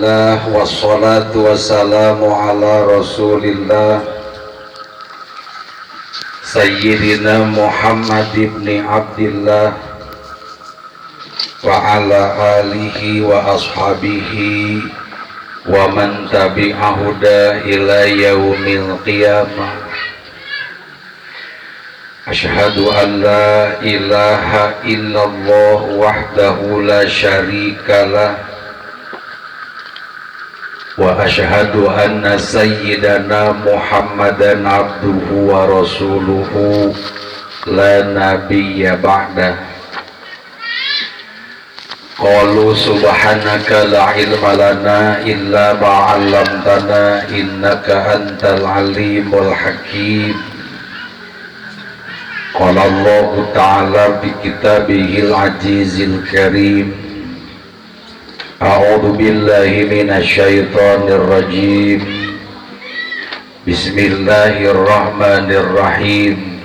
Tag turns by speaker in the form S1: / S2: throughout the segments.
S1: Alhamdulillah wassalatu wassalamu ala Rasulillah Sayyidina Muhammad ibn Abdillah wa ala alihi wa ashabihi wa man tabi'ahuda ila yaumil qiyamah. Asyhadu an la ilaha illallah wahdahu la syarikalah wa asyhadu anna sayyidana Muhammadan abduhu wa rasuluhu la nabiyya ba'dah. Qalu subhanaka la ilma lana illa ma 'allamtana innaka antal alimul hakim. Qala Allahu ta'ala bi kitabihil azizil karim. A'udzu billahi minasyaitonir rajim. Bismillahirrahmanirrahim.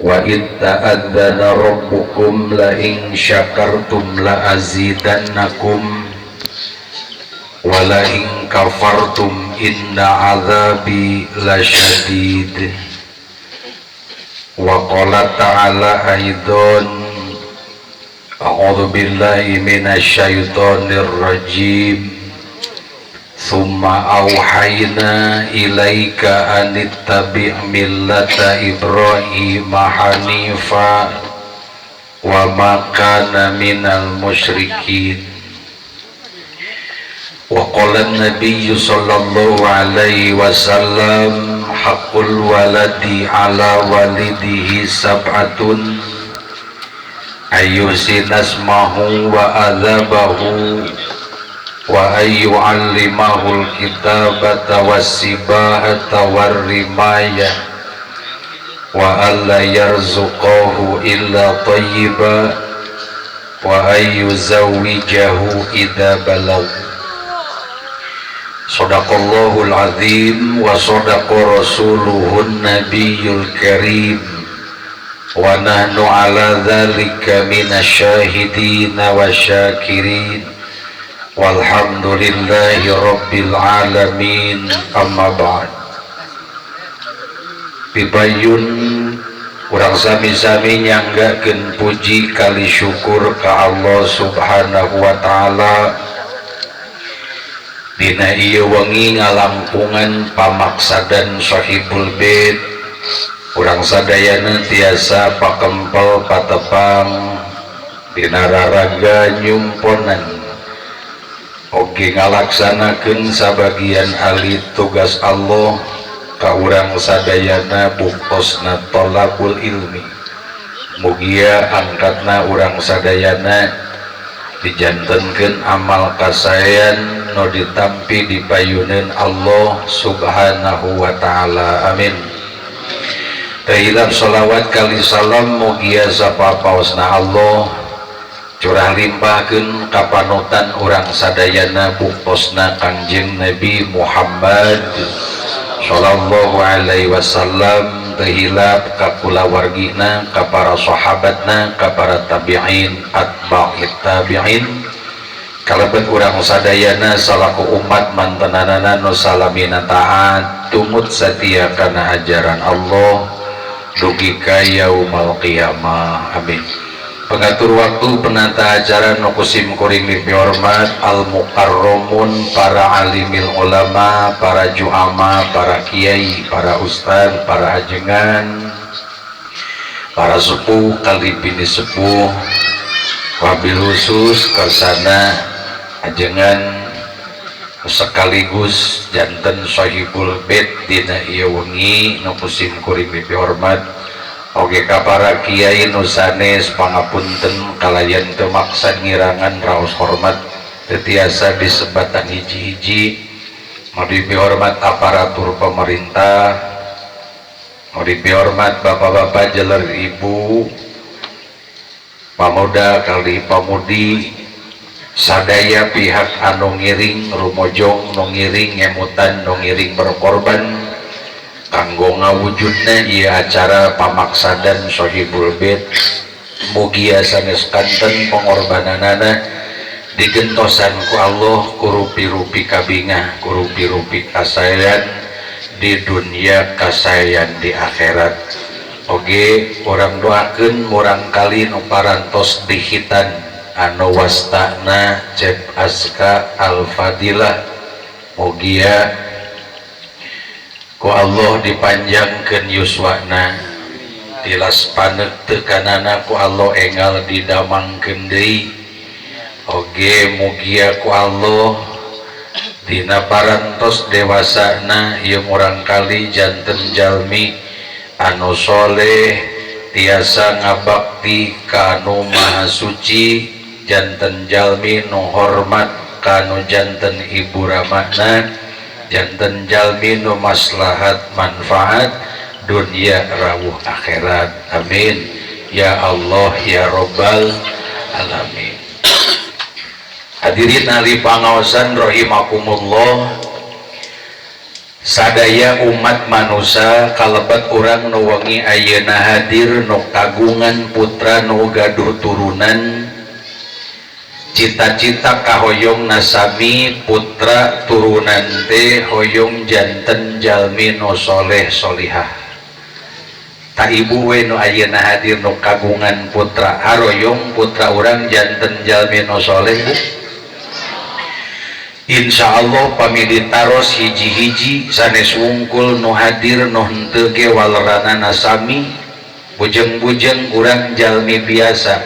S1: Wa id ta'adzana rabbukum la in syakartum la azidannakum wa la in kafartum inna adzabi lasyadid. Wa qala ta'ala aidan a'udzu billahi minasyaitonir rajim. Tsumma auhayna ilaika anittabi' millata Ibrahima hanifa wa ma kana minal musyrikin. Wa qala an-nabiyyu sallallahu alaihi wasallam haqqul waladi ala walidihi sab'atun ayyusinasmahu wa adzabahu wa ayyu'allimahul kitabata wassibahata warrimaya wa alla yarzuqahu illa thayyiba wa ayyuzawwijahu idza balagh. Sadaqallahul azim wa sadaqa rasuluhun nabiyul karim wa nahnu ala dzalika minasyahidin wasyakirin. Walhamdulillahi rabbil alamin. Amma ba'd. Pibayun urang sami-sami nyanggakeun puji kali syukur ka Allah Subhanahu wa taala. Dina ieu wengi ngalangkungan pamaksadan Shahibul Bait, urang sadayana tiasa pakempel patepang dina raraga nyumponan oge ngalaksanakeun sabagian alit tugas Allah ka urang sadayana buktosna tolabul ilmi. Mugia angkatna urang sadayana dijantenkeun amal kasaean nu ditampi dipayuneun Allah Subhanahu wa taala. Amin. Teu hilap sholawat kali salam mugia sapapaosna Allah curah limpahkeun ka panutan urang sadayana buktosna Kangjeng Nabi Muhammad sallallahu alaihi wasallam. Teu hilap ka kulawargina, ka para sahabatna, ka para tabi'in, atba'it tabi'in, kalebet urang sadayana salaku umat mantenanana nu salamina taat tumut satia kana ajaran Allah dugi ka yaumal qiyamah. Amin. Pengatur waktu penata acara nu kusim kuring dihormat al mukarramun, para alimil ulama, para juama, para kiai, para ustad, para ajengan, para sepuh kali bini sepuh, wabil khusus kersana ajengan sekaligus janten Shahibul Bait dina ieu wengi nu kusim kuring dihormat. Oge ka para kiai nu sanes pangapunten kalayan teu maksad ngirangan raos hormat teu tiasa disebatan hiji-hiji. Mau dihormat aparatur pemerintah, mau dihormat bapak-bapak jeler ibu, pamuda kali pamudi, sadaya pihak anu ngiring rumojong, nu ngiring ngemutan, nu ngiring berkorban kanggo ngawujudna ieu acara pamaksadan Shahibul Bait. Mugia sanes kanten pengorbananana Digentosan ku Allah ku rupi-rupi kabingah, ku rupi-rupi kasaean di dunia, kasaean di akhirat. Oge urang doakeun murangkali nu parantos dikhitan anu wastana Cep Aska Al-Fadilah, mugia ku Allah dipanjangkeun yuswana, tilas panek tekanana ku Allah engal didamangkeun deui. Oge mugia ku Allah dina parantos dewasana ieu murangkali janten jalmi anu soleh, tiasa ngabakti ka nu maha suci, janten jalmi nu hormat ka nu janten ibu ramana, janten jalmi nu maslahat manfaat dunia rawuh akhirat. Amin ya Allah ya Robbal alamin. Hadirin ahli pangaosan rahimakumullah, sadaya umat manusia kalebet urang nu wengi ayeuna hadir nu kagungan putra, nu gaduh turunan, cita-cita kahoyong nasami putra turunan teh hoyong janten jalmi nu soleh solihah. Tak ibu we nu ayeuna hadir nu kagungan putra, haroyong putra urang janten jalmi nu soleh, Bu? Insya Allah pami ditaros hiji-hiji sanes wungkul nu hadir, nu henteu ge waleranana sami, bujeng-bujeng urang jalmi biasa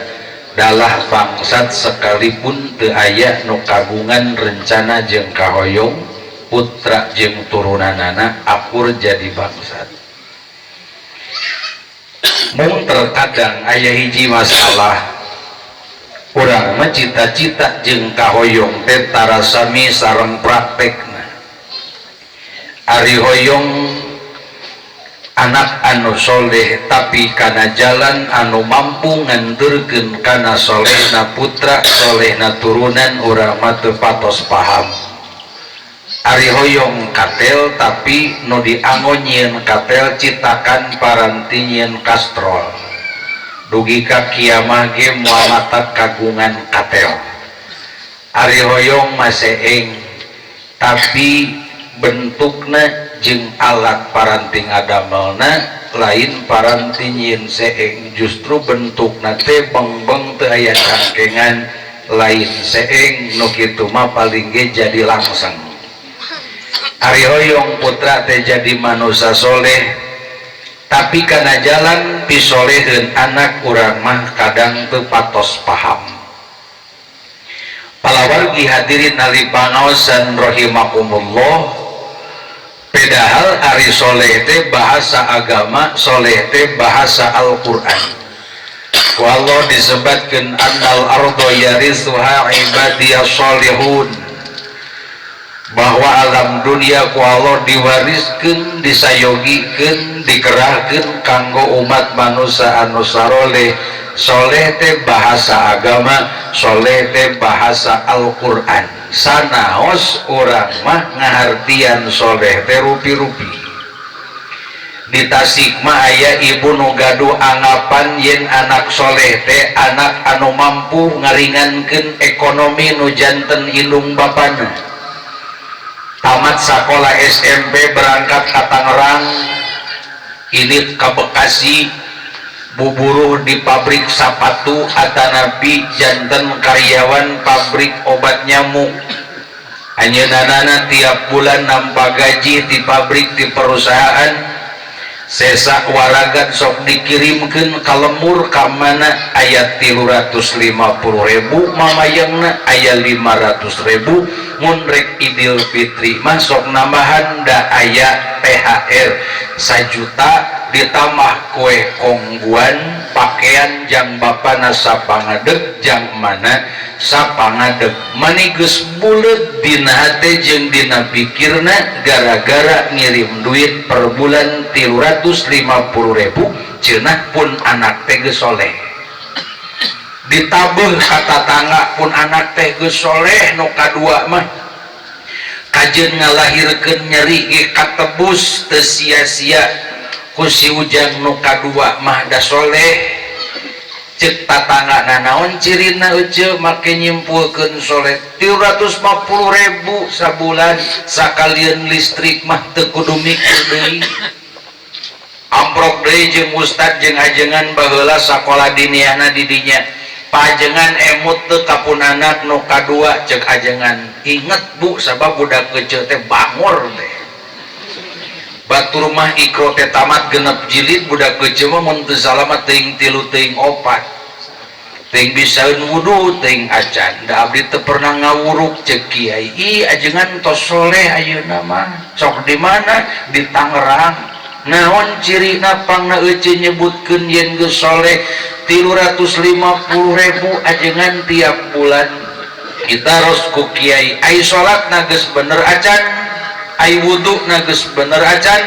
S1: dalah bangsat sekalipun teu aya nu kagungan rencana jeung kahoyong putra jeung turunanana akur jadi bangsat. Mung terkadang aya hiji masalah, urang mah cita-cita jeung kahoyong teh tara sami sareng praktekna. Ari hoyong anak anu soleh, tapi kana jalan anu mampu nganterkeun kana solehna putra, solehna turunan, urang mah teu patos paham. Ari hoyong katel, tapi nu dianggo nyieun katel citakan paranti nyieun kastrol, dugi ka kiamah ge moal matak kagungan katel. Ari hoyong maseeng, tapi bentukna jeung alat paranti ngadamelna lain paranti nyieun seeng, justru bentukna teh bengbeng teu aya cangkengan, lain seeng nu kitu mah paling ge jadi langseng. Ari hoyong putra teh jadi manusia soleh, tapi kana jalan pisoleheun anak urang mah kadang teu patos paham. Palawargi hadirin ahli pangaosan rahimakumullah, padahal ari soleh teh bahasa agama, soleh teh bahasa Al-Qur'an. Ku Allah disebutkeun annal ardo yarithuha ibadiyas sholihun, bahwa alam dunia ku Allah diwariskeun, disayogikeun, dikerahkeun kanggo umat manusia anu saroleh. Soleh teh bahasa agama, soleh teh bahasa Al-Qur'an. Sanaos urang mah ngahartian soleh teh rupi-rupi. Di Tasik mah aya ibu nu gaduh anggapan yen anak soleh teh anak anu mampu ngaringankeun ekonomi nu janten indung bapana. Tamat sekolah SMP berangkat ke Tangerang, ini ke Bekasi, buburuh di pabrik sepatu atanapi janten karyawan pabrik obat nyamuk. Anjeunna tiap bulan nampa gaji di pabrik, di perusahaan, sesa waragat sok dikirimkan ka lembur ka mana aya 350.000, mamayangna aya 500.000. Mun rek Idul Fitri mah sok nambahan, da aya THR 1 juta, ditambah kue Khong Guan, pakaian jang bapana sapangadeg, jang mana sapangadeg. Mani geus buleud dina hate jeung dina pikirna, gara-gara ngirim duit per bulan 350.000, cenah pun anak teh geus soleh. Ditabeuh ka tatangga pun anak teh geus soleh. Nu kadua mah kajeun ngalahirkeun nyeri ge katebus, teu sia-sia ku si ujang nu kadua mah da soleh. Cek tatangga nanaon cirina ece make nyimpulkeun soleh 350.000 sabulan sakalian listrik mah teu kudu mikir deui. Amprok deui jeung ustad jeung ajengan baheula sakola diniahna di dinya. Pajengan emut teu ka pun anak nu kadua cek ajengan. Inget bu sabab budak kecil teh bangor teh. Batur mah ikro teh tamat genep jilid budak kecil mah mun teu salah mah teuing tilu teuing opat. Teuing bisaeun wudu teuing acan. Da abdi teu pernah ngawuruk cek kiai. Ih ajengan tos soleh ayeuna mah. Sok di mana? Di Tangerang. Naon cirina pangna euceu nyebutkeun yen geus soleh 350.000 ajengan tiap bulan. Kita ros ku kiai. Ai salatna geus bener acan. Ai wuduna geus bener acan.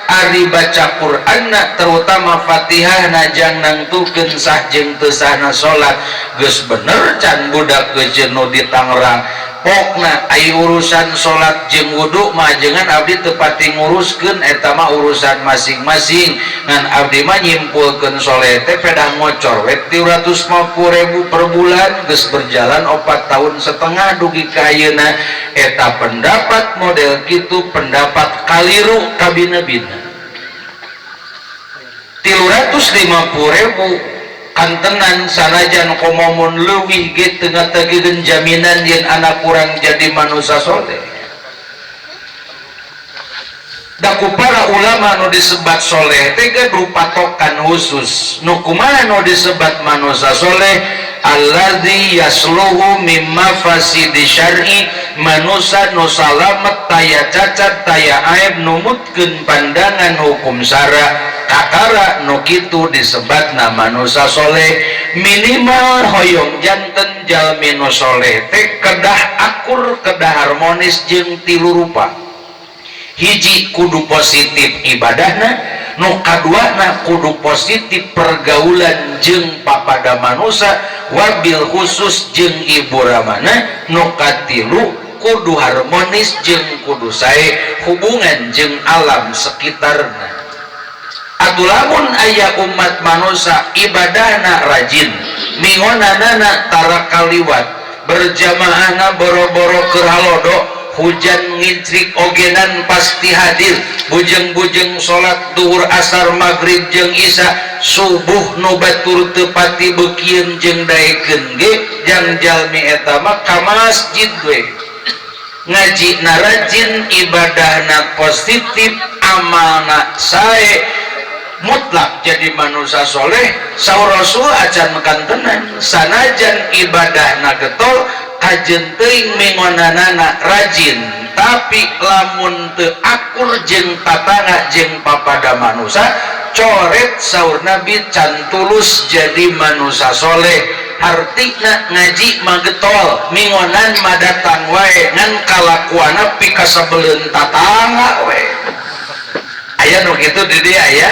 S1: Ari baca Qur'anna terutama Fatihahna jang nangtukeun sah jeung teu sahna salat geus bener can budak kecil nu di Tangerang. Pokna ai urusan salat jeung wudu mah ajengan abdi teu pati nguruskeun eta mah urusan masing-masing. Ngan abdi mah nyimpulkeun soleh teh pedah ngocor we 350.000 per bulan geus berjalan 4 tahun setengah dugi ka ayeuna. Eta pendapat model kitu pendapat kaliru kabina-bina. 350.000 kantenan sanajan komomun leuwih ge teu ngategeukeun jaminan yen anak kurang jadi manusia soleh. Da ku para ulama nu disebat soleh teh gaduh patokan khusus. Nu kumaha nu disebat manusia soleh? Alladzi yasluhu mimma fasidi syar'i, manusia nu salamet taya cacat taya aib numutkeun pandangan hukum syara. Kakara nu kitu disebatna manusia soleh. Minimal hoyong janten jalmi nu soleh teh kedah akur kedah harmonis jeung tilu rupa. Hiji kudu positif ibadahna, nu kaduana kudu positif pergaulan jeung papada manusia wabil khusus jeung ibu ramana, nu katilu kudu harmonis jeung kudu sae hubungan jeung alam sekitarna. Atuh lamun aya umat manusia ibadahna rajin, mingonanana tara kaliwat, berjamaahna boro-boro keur halodo, hujan ngicrik ogenan pasti hadir, bujeng-bujeng salat duhur asar maghrib jeung isya, subuh nu batur teu pati beukieun jeung daekeun ge jang jalmi eta mah ka masjid we. Ngaji na rajin, ibadahna positif, amalna sae, mutlak jadi manusia soleh. Saur Rasul acan kantenan sanajan ibadahna getol kajen teuing mingonanana rajin, tapi lamun teu akur jeung tatangga jeung papada manusia coret saur Nabi can tulus jadi manusia soleh. Hartina ngaji mah getol, mingonan mah datang wae, ngan kalakuana pikasebeleun tatangga we. Aya nu kitu di dieu aya?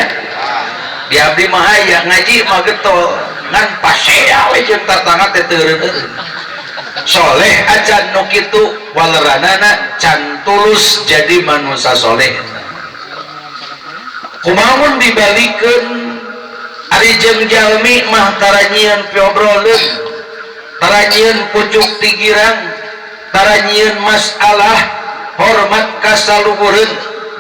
S1: Di abdi mah aya, ngaji mah getol ngan pasea we jeung tatangga teh teu eureun-eureun. Soleh acan nu kitu waleranana can tulus jadi manusia soleh. Kumaha dibalikeun ari jeung jalmi mah tara nyieun piobroleun, tara nyieun pucuk tigirang, tara nyieun masalah, hormat ka saluhureun,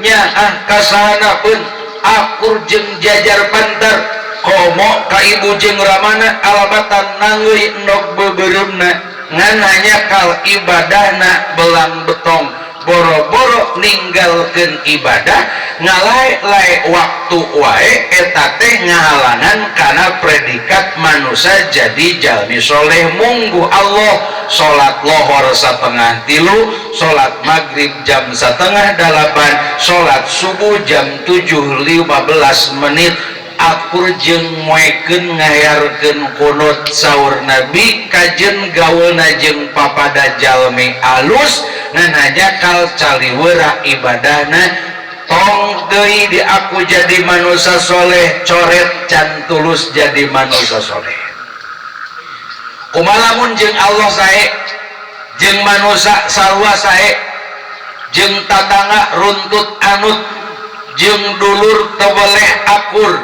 S1: nyaah ka sahanapeun, akur jeung jajar pantar, komo ka ibu jeung ramana alabatan nanggeuy endog beubeuremna, ngan hanya kal ibadahna belang betong, boro-boro ninggalkeun ibadah ngalae-lae waktu wae eta teh ngahalangan kana predikat manusia jadi jalmi soleh. Mungguh Allah salat lohor 2:30, salat maghrib jam 7:30, salat subuh jam 7:15 menit, akur jeung moekeun ngayarkeun kunut. Saur Nabi kajen gaulna jeung papada jalmi alus ngan hanya kal caliwera ibadahna. Tong deui di aku jadi manusia soleh, coret can tulus jadi manusia soleh. Kumaha lamun jeung Allah sae, jeung manusia sarua sae, jeung tatangga runtut anut, jeung dulur teweleh akur,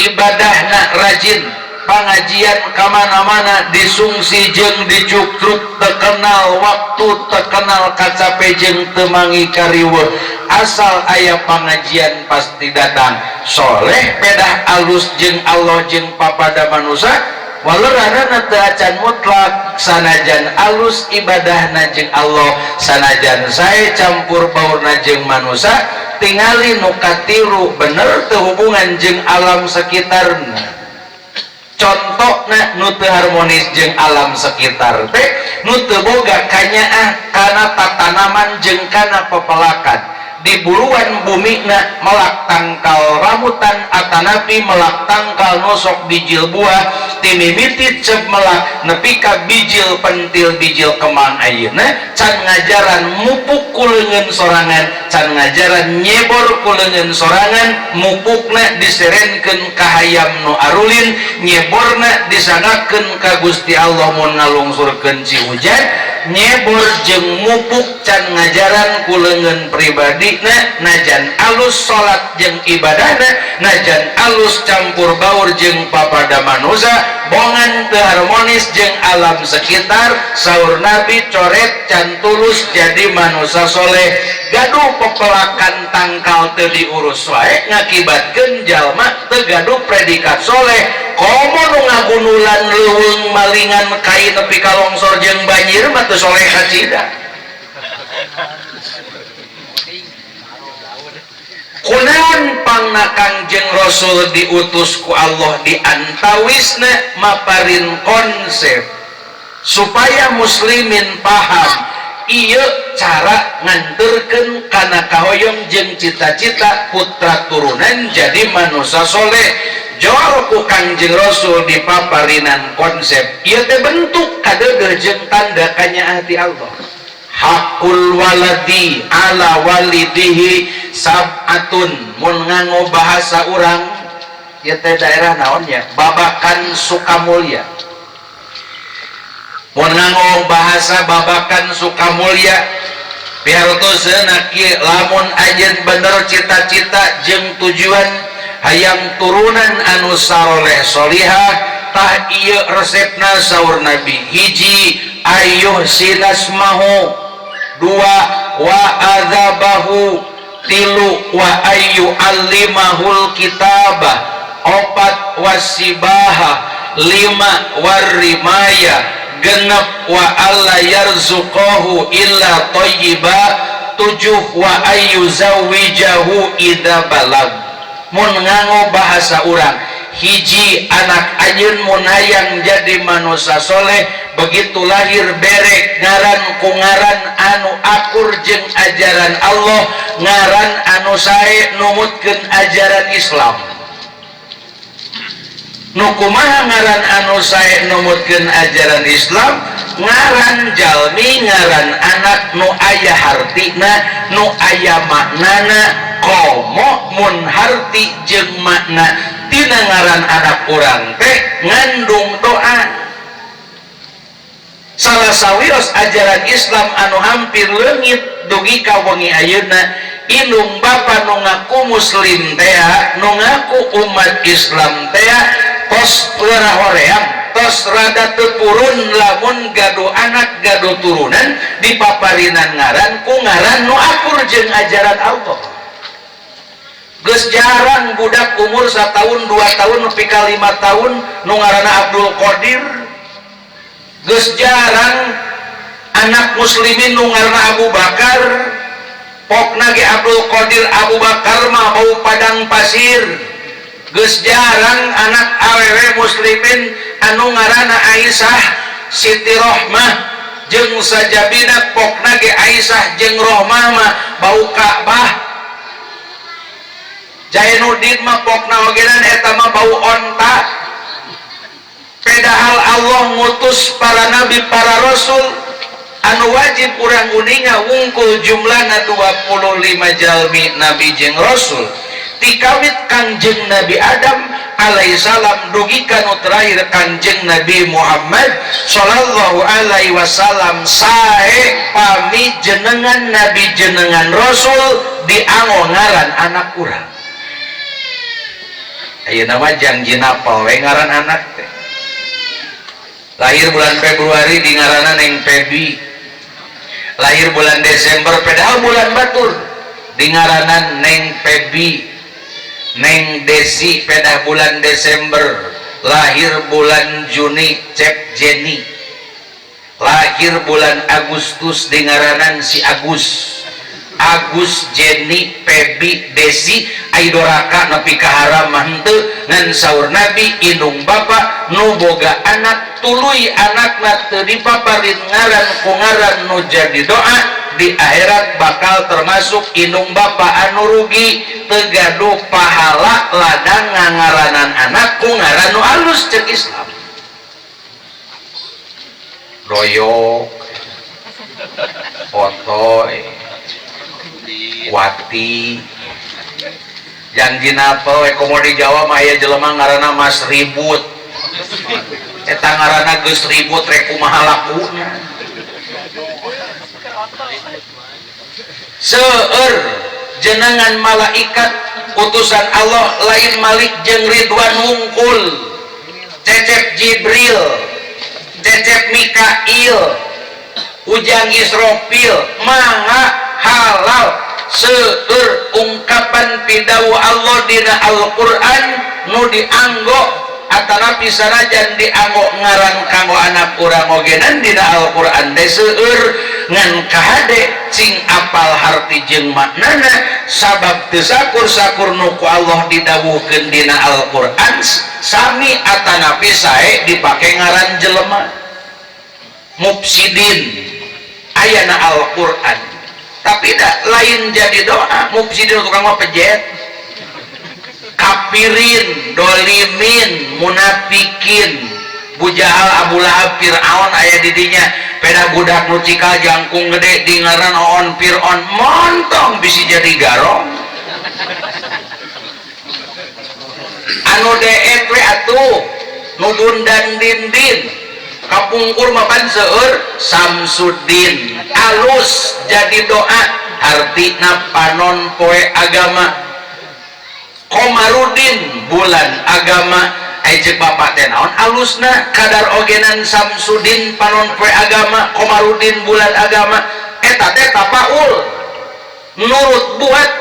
S1: ibadahna rajin, Pangajian kamana-mana disungsi jeung dicuktruk, terkenal waktu, terkenal kacape jeung temangi kariweuh, asal aya pangajian pasti datang. Soleh pedah alus jeung Allah jeung papada manusia, waleranana teu acan mutlak. Sanajan alus ibadahna jeung Allah, sanajan sae campur baurna jeung manusia, tingali nu katilu, bener teu hubungan jeung alam sekitarna. Contohna, nu teu harmonis jeung alam sekitar teh nu teu boga kanyaah kana tatanaman jeung kana pepelakan. Di buruan bumina melak tangkal rambutan atanapi melak tangkal nosok bijil buah, timimiti cep melak nepi ka bijil pentil, bijil kemang, ayeuna can ngajaran mupuk ku leungeun sorangan, can ngajaran nyebor ku leungeun sorangan. Mupukna diserenkeun ka hayam nu arulin, nyeborna disanggakeun ka Gusti Allah mun ngalungsurkeun ci hujan. Nyebor jeung mupuk can ngajaran ku leungeun pribadina, najan alus salat jeung ibadahna, najan alus campur baur jeung papada manusia, bongan teu harmonis jeung alam sekitar. Saur Nabi, coret, can tulus jadi manusia soleh. Gaduh pepelakan tangkal teu diurus wae, ngakibatkeun jalma teu gaduh predikat soleh. Komo nu ngagunulan leuweung, malingan kai nepi ka longsor jeung banjir mah teu soleh kacida. Kunaon pangna Kangjeng Rasul diutus ku Allah? Di antawisna maparin konsep supaya muslimin paham ieu cara nganterkeun kana kahoyong jeung cita-cita putra turunan jadi manusia soleh. Jor ku Kangjeng Rasul dipaparinan konsep ieu teh bentuk kadeudeuh jeung tanda kanyaah ti Allah. Hakul waladi ala walidihi sab'atun. Mun nganggo bahasa urang ieu teh daerah naon nya, Babakan Sukamulya. Mun nganggo bahasa Babakan Sukamulya, pihartoseuna kieu: lamun anjeun bener cita-cita jeung tujuan hayang turunan anu saroleh solihah, tah ieu resepna. Saur Nabi, hiji, ayuh sinasmahu, dua, wa adzabahu, tilu, wa ayu allimahul kitabah, opat, wasibaha, lima, warrimaya, genep, wa alla yarzuqahu illa thayyiba, tujuh, wa ayu zawijahu idza balag. Mun nganggo bahasa urang, hiji, anak anjeun mun hayang jadi manusia soleh, begitu lahir berek ngaran ku ngaran anu akur jeung ajaran Allah, ngaran anu sae numutkeun ajaran Islam. Nu kumaha ngaran anu sae numutkeun ajaran Islam? Ngaran jalmi, ngaran anak nu aya hartina, nu aya maknana. Komo mun harti jeung makna tina ngaran anak urang teh ngandung doa. Salah sawios ajaran Islam anu hampir leungit dugi ka wengi ayeuna, indung bapa nu ngaku muslim tea, nu ngaku umat Islam tea, tos hoream, tos rada teu purun lamun gaduh anak, gaduh turunan dipaparinan ngaran ku ngaran nu akur jeung ajaran Allah. Geus jarang budak umur 1 tahun, 2 tahun, nepi ka 5 tahun nu ngaranna Abdul Qadir. Geus jarang anak muslimin nu ngaranna Abu Bakar. Pokna ge Abdul Qadir, Abu Bakar mah bau padang pasir. Geus jarang anak awewe muslimin anu ngaranna Aisyah, Siti Rohmah jeung sajabina. Pokna ge Aisyah jeung Rohmah mah bau Ka'bah. Jainuddin mah pokna ogenan eta mah bau onta. Padahal Allah ngutus para nabi, para rasul, anu wajib urang uninga wungkul jumlahna 25 jalmi nabi jeung rasul, tikawit Kangjeng Nabi Adam alaihissalam dugi ka nu terakhir Kangjeng Nabi Muhammad sallallahu alaihi wasallam. Sae pami jenengan nabi, jenengan rasul dianggo ngaran anak urang. Ayeuna mah jang jinapel we ngaran anak teh. Lahir bulan Februari di ngaranna Neng Febi. Lahir bulan Desember padahal bulan batur di ngaranna Neng Febi. Neng Desi pedah bulan Desember. Lahir bulan Juni Cep Jenny. Lahir bulan Agustus di ngaranan si Agus. Agus, Jenny, Febi, Desi ai doraka nepi ka haram mah henteu ngan saur Nabi indung bapa nu boga anak tuluy anakna teu dipaparin ngaran ku ngaran nu jadi doa di akhirat bakal termasuk indung bapa anu rugi teu gaduh pahala ladang ngangaranan anak ku ngaran nu alus cek Islam. Doyok, otoy, Wati, janji napa we komo di Jawa mah aya jelema ngaranna Mas Ribut. Eta ngaranna geus ribut rek kumaha lakuna. Seueur jenengan malaikat utusan Allah lain Malik jeung Ridwan wungkul, Cecep Jibril, Cecep Mikail, Ujang Israfil, maha halal. Seueur ungkapan pidawuh Allah dina Al-Qur'an nu dianggo atanapi sanajan dianggo ngaran kanggo anak urang ogenan dina Al-Qur'an teh seueur ngan kahade cing apal harti jeung maknana sabab teu sakur-sakur nu ku Allah didawuhkeun dina Al-Qur'an sami atanapi sae dipake ngaran jelema mufsidin ayana Al-Qur'an. Tapi dah lain jadi doa mufsidin tukang mah pejet, kafirin, dolimin, munafikin, Bujahal, Abu Lahab, Fir'aun aya di dinya peda budak nu cikal jangkung gede di ngaran oon Fir'aun montong bisi jadi garong. Anu deet we atuh nu bundan dindin kapungkur mapan seueur Samsudin alus jadi doa artina panon poe agama. Komarudin bulan agama ai ceuk bapak teh naon alusna kadar ogenan Samsudin panon poe agama, Komarudin bulan agama eta teh tapaul nurut buat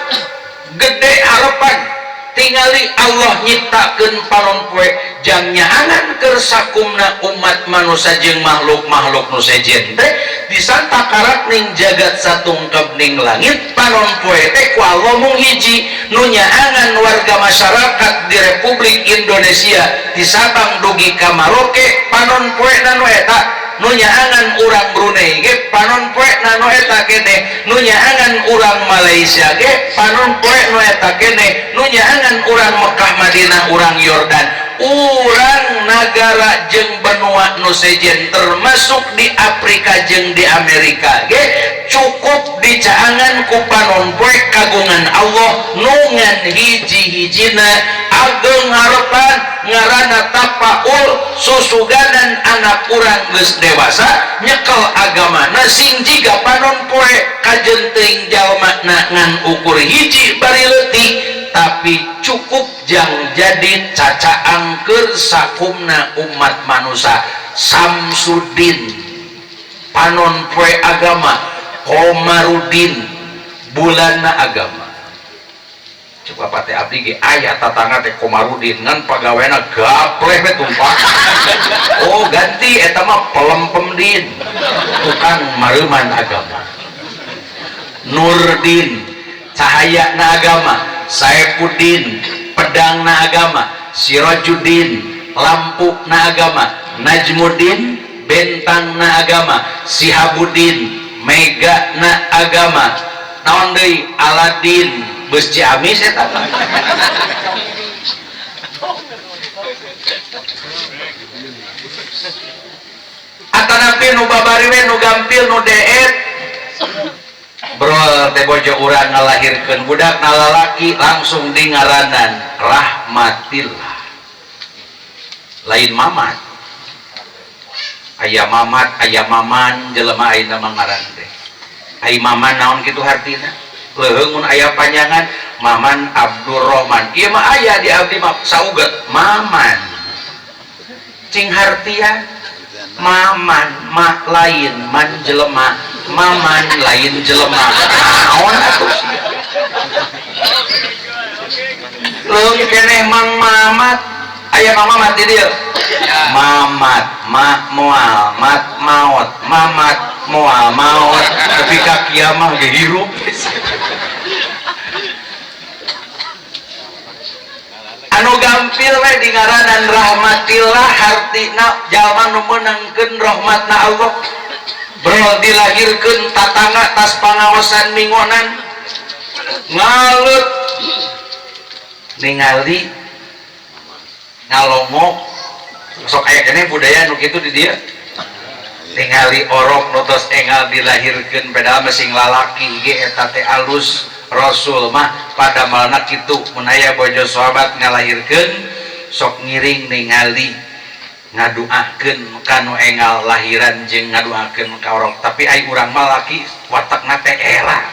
S1: gede harapan tingali Allah nyiptakeun panon poe jang nyaangan keur sakumna umat manusia jeung makhluk-makhluk nu sejen teh disantakarak ning jagat satungkep ning langit panon poe teh ku Allah mung hiji nu nyaangan warga masyarakat di Republik Indonesia di Sabang dugi ka Maroke panon poe na nu eta nu nyaangan urang Brunei ge panon poe na nu eta kene nu nyaangan urang Malaysia ge panon poe nu eta kene nu nyaangan urang Mekah Madinah urang Yordan urang nagara jeung benua nu sejen termasuk di Afrika jeung di Amerika ge cukup dicaangan ku panon poe kagungan Allah nu ngan hiji-hijina ageng harepan ngaranna tapaul susuganan anak urang geus dewasa nyekel agamana sing jiga panon poe kajen teuing jalma na ngan ukur hiji bari leutik tapi cukup jang jadi cacaang keur sakumna umat manusia. Samsudin panon poe agama, Komarudin bulanna agama. Coba pate abdi ge aya tatangga teh Komarudin ngan pagaweana gapleh we tumpah. Oh ganti eta mah pelempemdin tukang mareuman agama. Nurdin cahayana agama, Saepudin pedangna agama, Sirajuddin lampu na agama, Najmuddin bentang na agama, Sihabudin mega na agama, naon deui Aladin beus Ciamis eta. Atanapi nu babari we nu gampil nu deet brol teh bojo urang ngalahirkeun budak na lalaki langsung di ngaranan Rahmatillah lain Mamat. Aya Mamat aya Maman jelema ayeuna mah ngaran teh. Ai Maman naon kitu hartina? Leuheung mun aya panjangan Maman Abdurrahman. Ieu mah aya di abdi mah sauget Maman. Cing hartian. Maman ma lain man jelema, maman lain jelema. Naon atuh sia? Leung keneh Mang Mamat. Aya Mang Mamat di dieu. Mamat ma moal mat maot, mamat moal maot. Tapi ka kiamah ge hirup. Anu gampil we di ngaranan rahmatillah hartina jalma nu meunangkeun rahmatna Allah. Bro dilahirkeun tatangga tas pangaosan mingonan ngaleut ningali ngalongok sok aya keneh budaya nu kitu di dieu. Ningali orok nu tos engal dilahirkeun padahal masing lalaki ge eta teh alus. Rasul mah pada malna kitu mun aya bojo sahabat ngalahirkeun sok ngiring ningali ngaduakeun ka nu engal lahiran jeung ngaduakeun ka orok. Tapi ai urang mah laki watakna teh era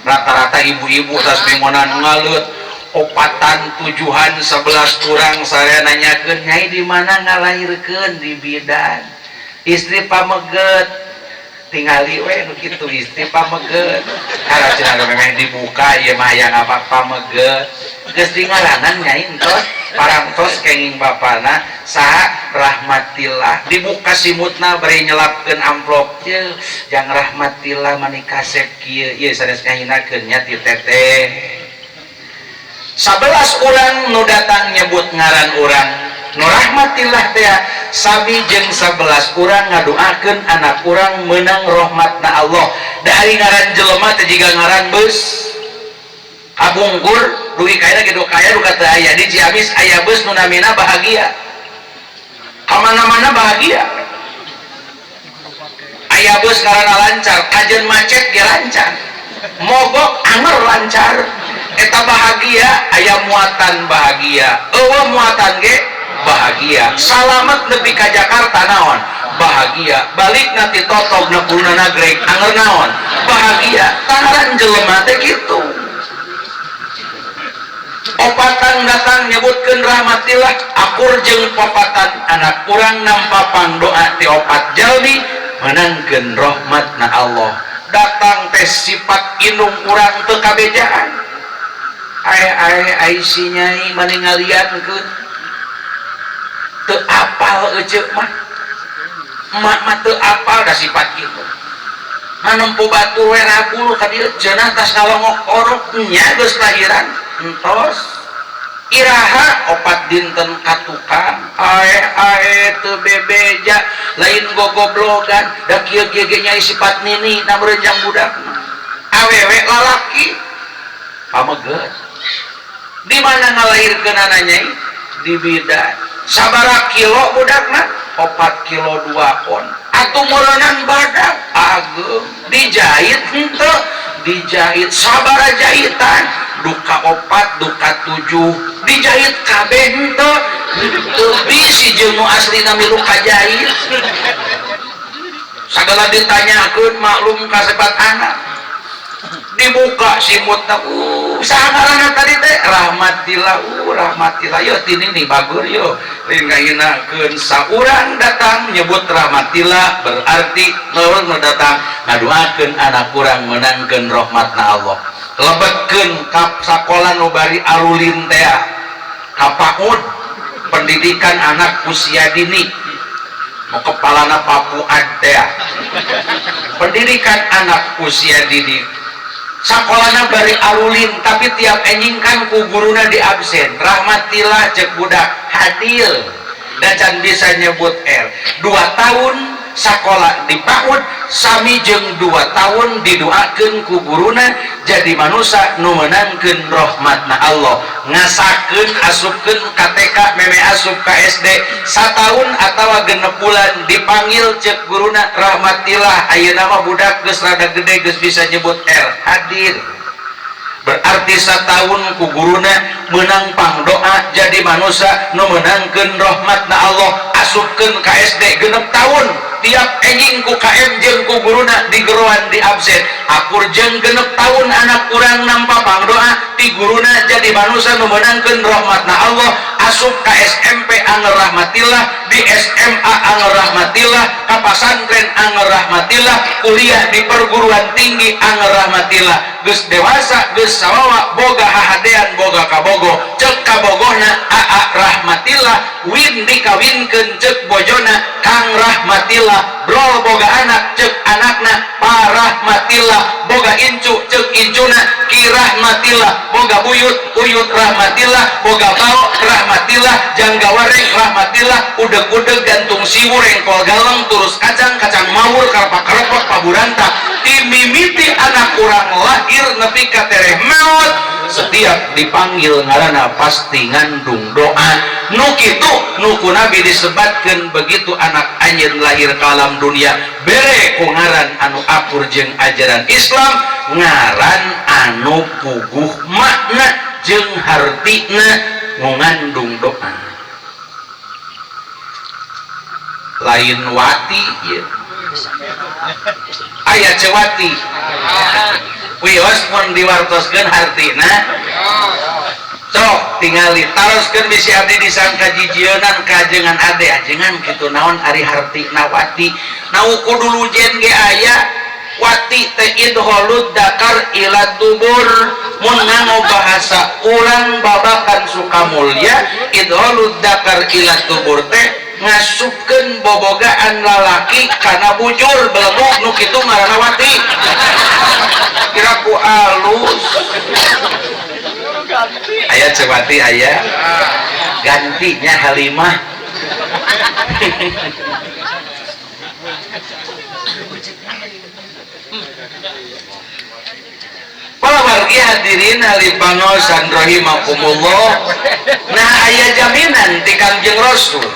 S1: rata-rata ibu-ibu tas mingonan ngaleut opatan tujuhan 11 urang saya nanyakeun nyai di mana ngalahirkeun di bidan istri pameget tingali we nu kitu istri pameget karena cenah memang dibuka ieu mah hayang apa pameget geus dingaranan nyai entos parantos kenging bapana saha rahmatillah dibuka simutna bari nyelapkeun amplop ye jang rahmatillah mani kasep kieu ieu sanes ngahinakeun nya ti teteh. 11 urang nu datang nyebut ngaran urang nu rahmatillah teh sami jeung 11 urang ngadoakeun anak urang meunang rahmatna Allah. Da ari ngaran jelema teh jiga ngaran beus kabungkur dugi kaena ge kaya duka teu aya di Ciamis aya beus nu namina bahagia ka mana-mana bahagia aya beus ngaranna lancar kajeun macet ge lancar mogok anger lancar eta bahagia aya muatan bahagia eueuh muatan ge bahagia salamet nepi ka Jakarta naon bahagia balik nanti totog nepulna nagreg anger naon bahagia tangaran jelema teh kitu. Opatan datang nyebutkeun rahmatillah akur jeung popatan anak urang nampa pangdoa ti opat jalmi meunangkeun rahmatna Allah. Datang teh sifat indung urang teu kabejaan ae ae ai si nyai maningaliankeun teu apal eceu mah emak mah teu apal da sifat kitu manempo batur we rabul ka dieu cenah tas ngalongok orok nya geus lahiran entos iraha opat dinten ka tukang ae ae teu bebeja lain gogoblogan da kieu kieu ge nyai sifat nini na meureun budak awewe lalaki pameget di mana ngalahirkeunana nyai di bidan sabaraha kilo budakna 4 kilo 2 pon atuh meureunan badak ageung dijahit henteu dijahit sabaraha jahitan duka 4 duka 7 dijahit kabeh henteu teu bisi jeung nu aslina milu kajahit sagala ditanyakeun maklum kasebat anak dibuka simutna saha ngaranna tadi teh rahmatillah rahmatillah yo tini nih bagur yo lain ngahinakeun saurang datang nyebut rahmatillah berarti nu datang ngadoakeun anak urang meunangkeun rahmatna Allah. Lebetkeun ka sakola nu bari arulin teh ka PAUD pendidikan anak usia dini nu kepalana Papuad teh pendidikan anak usia dini sakolana bari arulin tapi tiap enjing kan ku guruna di absen rahmatillah cek budak hadil dan can bisa nyebut R 2 tahun sakola di PAUD sami jeung 2 tahun didoakeun ku guruna jadi manusia nu meunangkeun rahmatna Allah ngasakeun asupkeun ka TK meme asup ka SD sataun atawa 6 bulan dipanggil cek guruna rahmatillah ayeuna mah budak geus rada gede geus bisa nyebut R hadir berarti satahun ku guruna meunang pangdoa jadi manusia nu meunangkeun rahmatna Allah asupkeun ka SD 6 tahun tiap enjing ku KM jeung ku guruna digeroan di absen. Akur jeung 6 tahun anak urang nampa pangdoa ti guruna jadi manusia nu meunangkeun rahmatna Allah. Asup ka SMP anger rahmatillah, di SMA anger rahmatillah, ka pasantren anger rahmatillah, kuliah di perguruan tinggi anger rahmatillah. Geus dewasa geus sawawa boga hahadean boga kabogo, cek kabogohna aa rahmatillah, win dikawinkeun cek bojona Kang rahmatillah, brol boga anak cek anakna parahmatillah, boga incu cek incuna ki rahmatillah, boga buyut uyut rahmatillah, boga bao rahmatillah, jangga wareng rahmatillah, udeg-udeg gantung siwur engkol galeng turus kacang kacang mawur karpak-karepok paburanta. Timimiti anak kurang lahir nepi ka tereh maut, setiap dipanggil ngaranna pasti ngandung doa. Nu kitu nu ku Nabi disebatkeun begitu anak anjeun lahir ka alam dunia bere ku ngaran anu akur jeung ajaran Islam, ngaran anu puguh makna jeung hartina nu ngandung doa. Lain wati ieu aya cewati wios mun diwartoskeun hartina sok tingali taroskeun bisi abdi disangka jijieunnan kajengan ade ajengan kitu naon ari hartina wati. Na kudu lujen ge aya wati teh idholud dakar ila dubur. Mun nganggo bahasa urang babakan Sukamulya, idholud dakar ila dubur teh ngasupkeun bobogaan lalaki kana bujur beleguk nu kitu ngaranna wati. Kira ku alus aya cewati aya gantinya Halimah. Para wargi hadirin alipangosan rahimakumullah. Nah aya jaminan ti Kangjeng Rasul,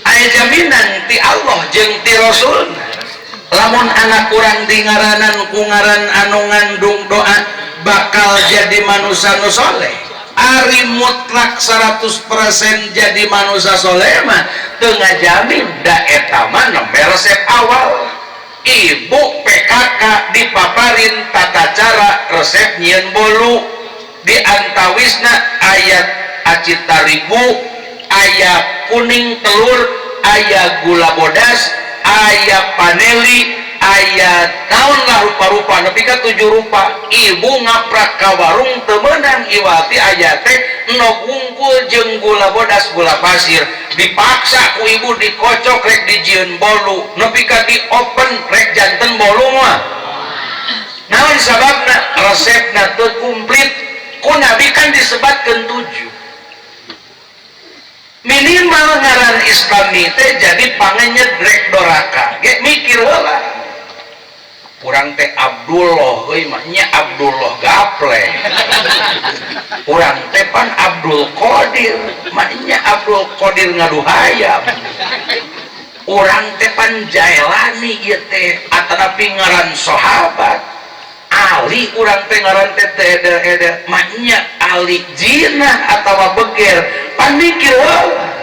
S1: aya jaminan ti Allah jeung ti Rasul. Lamun anak urang di ngaranan ku ngaran anu ngandung doa bakal jadi manusia nu soleh. Ari mutlak 100% jadi manusia soleh mah teu ngajamin, da eta mah nembe resep awal. Ibu PKK dipaparin tata cara resep nyieun bolu, di antawisna ayat aci tarigu, aya kuning telur, aya gula bodas, aya paneli, aya naon lah rupa-rupa nepi ka 7 rupa. Ibu ngaprak ka warung teu meunang iwati aya teh nog wungkul jeung gula bodas gula pasir, dipaksa ku ibu dikocok rek dijieun bolu nepi ka di oven rek janten bolu mah. Naon sababna? Resepna teu komplit. Ku Nabi kan disebatkeun 7. Minimal ngaran Islami teh jadi pangenyet rek doraka. Ge mikir heula. Urang teh Abdullah euy mah nya Abdullah gaple. Urang teh pan Abdul Qadir, mah nya Abdul Qadir ngaduhayam. Urang teh pan Jailani ieu teh atanapi ngaran sahabat. Ali urang teh ngaran teh teh mah nya Ali jinah atawa beger. Pan mikir heula.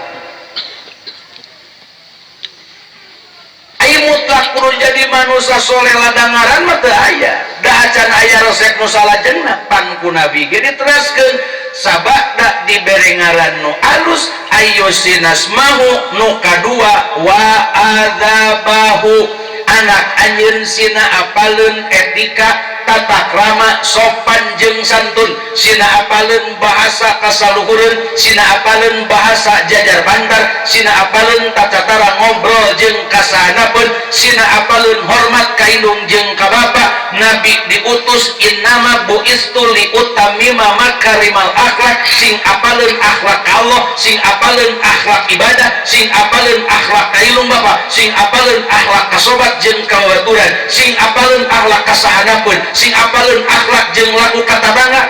S1: Aya mutlak kudu jadi manusia soleh ladang ngaran mah teu aya. Da acan aya resep nu salajengna pan ku Nabi ge diteraskeun sabada dibere ngaran nu alus ayo sinasmahu nu kadua wa adzabahu. Anak anjeun sina apaleun etika tata krama sopan jeung santun, sina apaleun bahasa kasaluhureun, sina apaleun bahasa jajar bantar, sina apaleun tata cara ngobrol jeung kasahanapeun, sina apaleun hormat ka indung jeung ka bapa. Nabi diutus innama buistu li utamima makarimal akhlak, sing apaleun akhlak ka Allah, sing apaleun akhlak ibadah, sing apaleun akhlak ka indung bapa, sing apaleun akhlak ka sobat jeung ka babaturan, sing apaleun akhlak ka sahanapeun, sing apaleun akhlak jeung laku katabanga.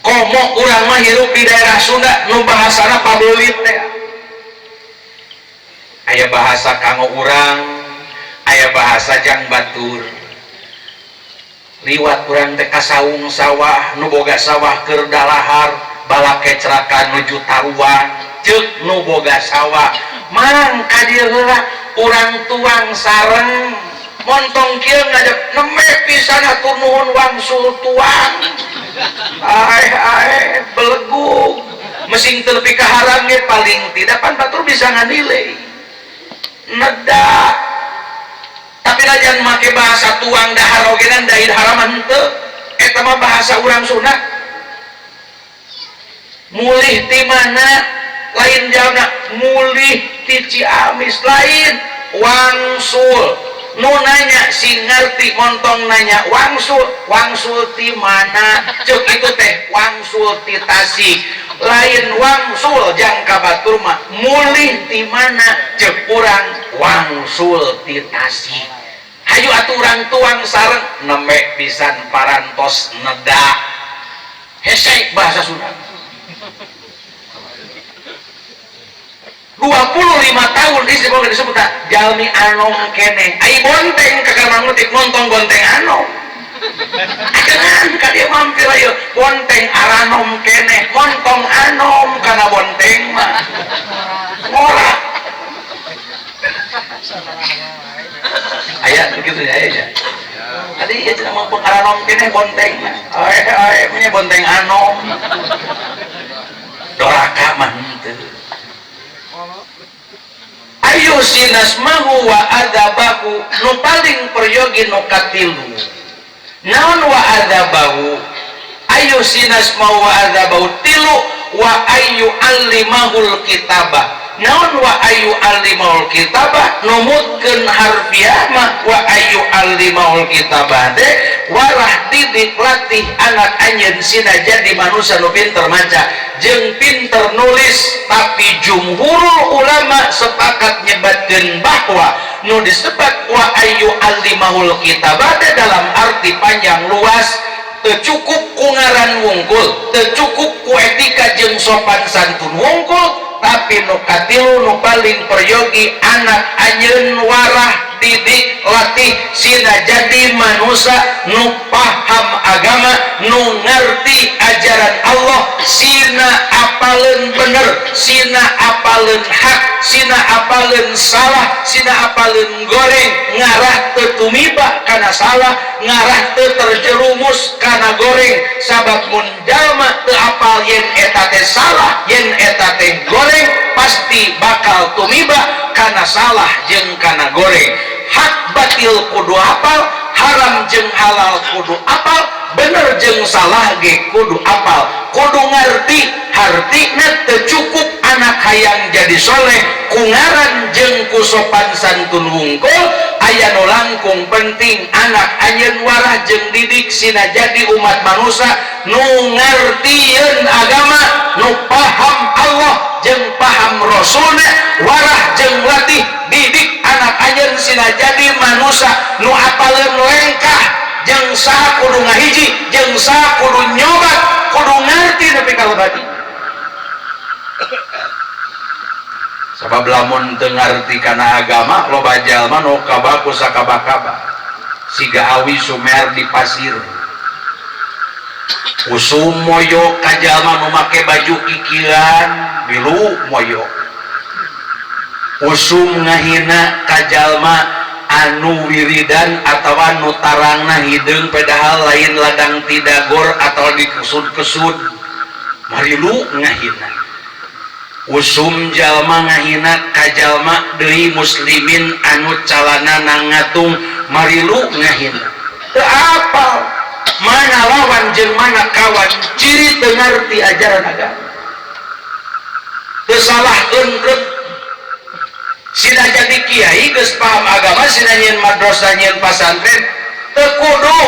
S1: Komo urang mah hirup di daerah Sunda nu bahasana pabeulit teh. Aya bahasa kanggo urang, aya bahasa jang batur. Liwat urang teh ka saung sawah nu boga sawah keur dalahar, Balakecrakan nuju taruang ceuk nu boga sawah mang ka dieu heula urang tuang sareng montong kieu ngajak neme pisan hatur nuhun wangsul tuang ae ae belegug mesing teu nepi ka haram ge paling tidak pan batur bisa nganilai neda tapi lajan make bahasa tuang dahar ogenan dahir haram henteu eta mah bahasa urang Sunda mulih ti mana lain jalna mulih ti Ciamis lain wangsul nu nanya sing ngerti montong nanya wangsul wangsul ti mana ceuk itu teh wangsul ti Tasik lain wangsul jangka batur mah mulih ti mana ceuk urang wangsul ti Tasik hayu atuh urang tuang sareng neme pisan parantos neda hese bahasa Sunda 25 tahun disebut disebut jalmi anom keneh ai bonteng ka kamar ngutik montong bonteng anom ajengan ka dieu mampir ayo bonteng aranom keneh montong anom kana bonteng mah ngora aya kitu nya aya tadi ieu cenah mah aranom keneh bonteng ae ae nya bonteng anom doraka mah henteu. Ayu sinasmahu wa adabahu nu paling peryogi nu katilu naon wa adabahu ayu sinasmahu wa adabahu tilu wa ayu allimahul kitabah naon wa ayu allimahul kitabah numutkeun harfiah mah wa ayu allimahul kitabah teh warah didik latih anak anjeun sina jadi manusia nu pinter maca jeung pinter nulis tapi jumhurul ulama sepakat nyebatkeun bahwa nu disebat wa ayu allimahul kitabah dalam arti panjang luas teu cukup ku ngaran wungkul teu cukup ku etika jeung sopan santun wungkul tapi nu katilu nu paling peryogi anak anjeun warah didik latih sina jadi manusia nu paham agama nu ngerti ajaran Allah sina apaleun bener sina apaleun hak sina apaleun salah sina apaleun goreng ngarah teu tumiba kana salah ngarah teu terjerumus kana goreng sabab mun jalma teu apal yen eta teh salah yen eta teh goreng pasti bakal tumiba kana salah jeung kana goreng. Hak batil kudu apal, haram jeung halal kudu apal, bener jeung salah ge kudu apal, kudu ngerti. Hartina teu cukup anak hayang jadi soleh ku ngaran jeung ku sopan santun wungkul aya nu langkung penting anak anjeun warah jeung didik sina jadi umat manusia nu ngartieun agama nu paham Allah jeung paham Rasulna warah jeung latih didik anak anjeun sina jadi manusia nu apaleun lengkah jeung saha kudu ngahiji jeung saha kudu nyobat kudu ngarti nepi ka lebati. Sabab lamun teu ngarti kana agama loba jalma nu kabaku sakabakaba siga awi sumer di pasir usum moyok ka jalma nu make baju kikiran bilu moyok usum ngahina ka jalma anu wiridan atawa nu tarangna hideung padahal lain ladang tidagor atau dikesud-kesud marilu ngahina usum jalma ngahina ka jalma deui muslimin anu calana ngatung marilu ngahina teu apal mana lawan jeung mana kawan ciri teu ngarti ajaran agama teu salah eunreut sina jadi kiai geus paham agama sina nyieun madrasah nyieun pasantren teu kudu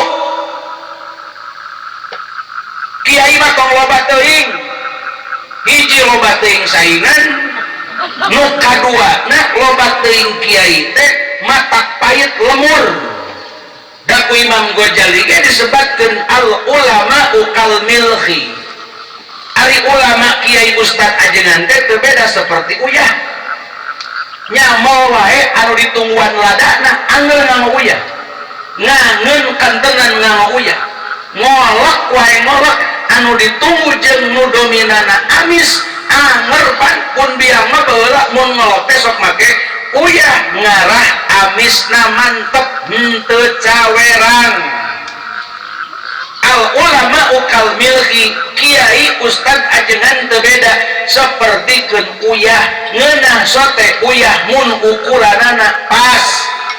S1: kiai mah tong loba teuing hiji loba teuing saingan nu kaduana loba teuing kiai teh matak pahit lemur da ku Imam Ghazali ge disebatkeun al ulama ukal milhi ari ulama kiai ustad ajengan teh teu beda seperti uyah nyamol wae anu ditungguan ladana angeur nganggo uyah ngangeun kantenan nganggo uyah ngolok wae ngolok anu ditunggu jeung nu dominana amis anger pan pun biang mah baheula mun ngelok teh sok make uyah ngarah amisna mantep henteu cawerang. Al ulama ukal milki kiai ustad ajengan teu beda sapertikeun uyah ngeunah sote uyah mun ukuranana pas.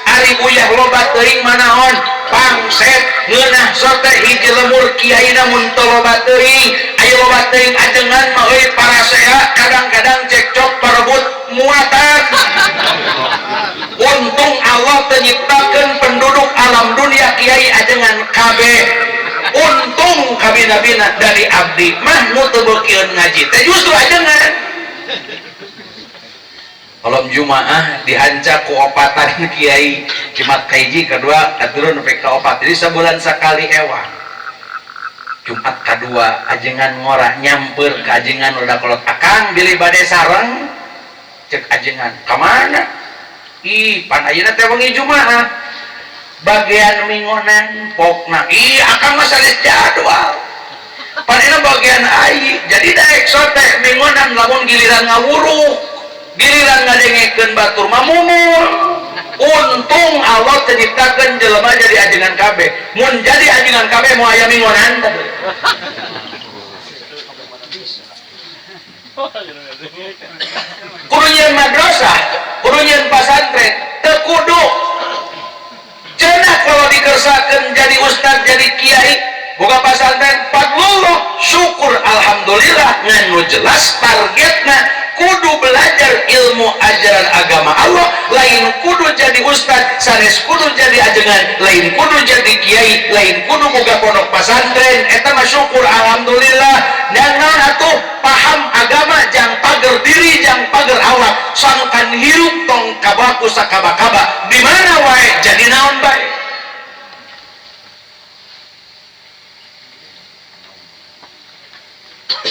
S1: Ari uyah loba teuing manaon pangset ngeunah sote hiji lemur kiaina mun teu loba teuing. Aya loba teuing ajengan mah euy parasea kadang-kadang cekcok parebut muatan. Untung Allah teu nyiptakeun penduduk alam dunia kiai ajengan kabeh. Untung kabina-bina dari abdi mah nu teu beukieun ngaji teh justru ajengan. Malam Jumaah dihancak ku opatan kiai Jumat kahiji kadua katilu nepi ka opat jadi sabulan sakali ewang. Jumat kadua ajengan ngora nyamper ka ajengan udah kolot akang bilih bade sareng cek ajengan ka mana? Ih pan ayeuna teh wengi Jumaah bagian mingonan pokna ih akang mah sanes jadwal pan ayeuna bagian ai jadi daek sote mingonan lamun giliran ngawuruk giliran ngadengekeun batur mah mumul. Untung Allah teu nyiptakeun jelema jadi ajengan kabeh mun jadi ajengan kabeh moal aya mingonan teh. Kudu nyieun madrasah kudu nyieun pasantren teu kudu cenah kalau dikersakeun jadi ustad jadi kiai buka pasantren fadlullah syukur alhamdulillah ngan nu jelas targetna kudu belajar ilmu ajaran agama Allah lain kudu jadi ustad sanes kudu jadi ajengan lain kudu jadi kiai lain kudu boga pondok pasantren eta mah syukur alhamdulillah. Dan naon atuh paham agama jang pager diri jang pager awak sangkan hirup tong kabaku sakaba-kaba di mana wae jadi naon bae.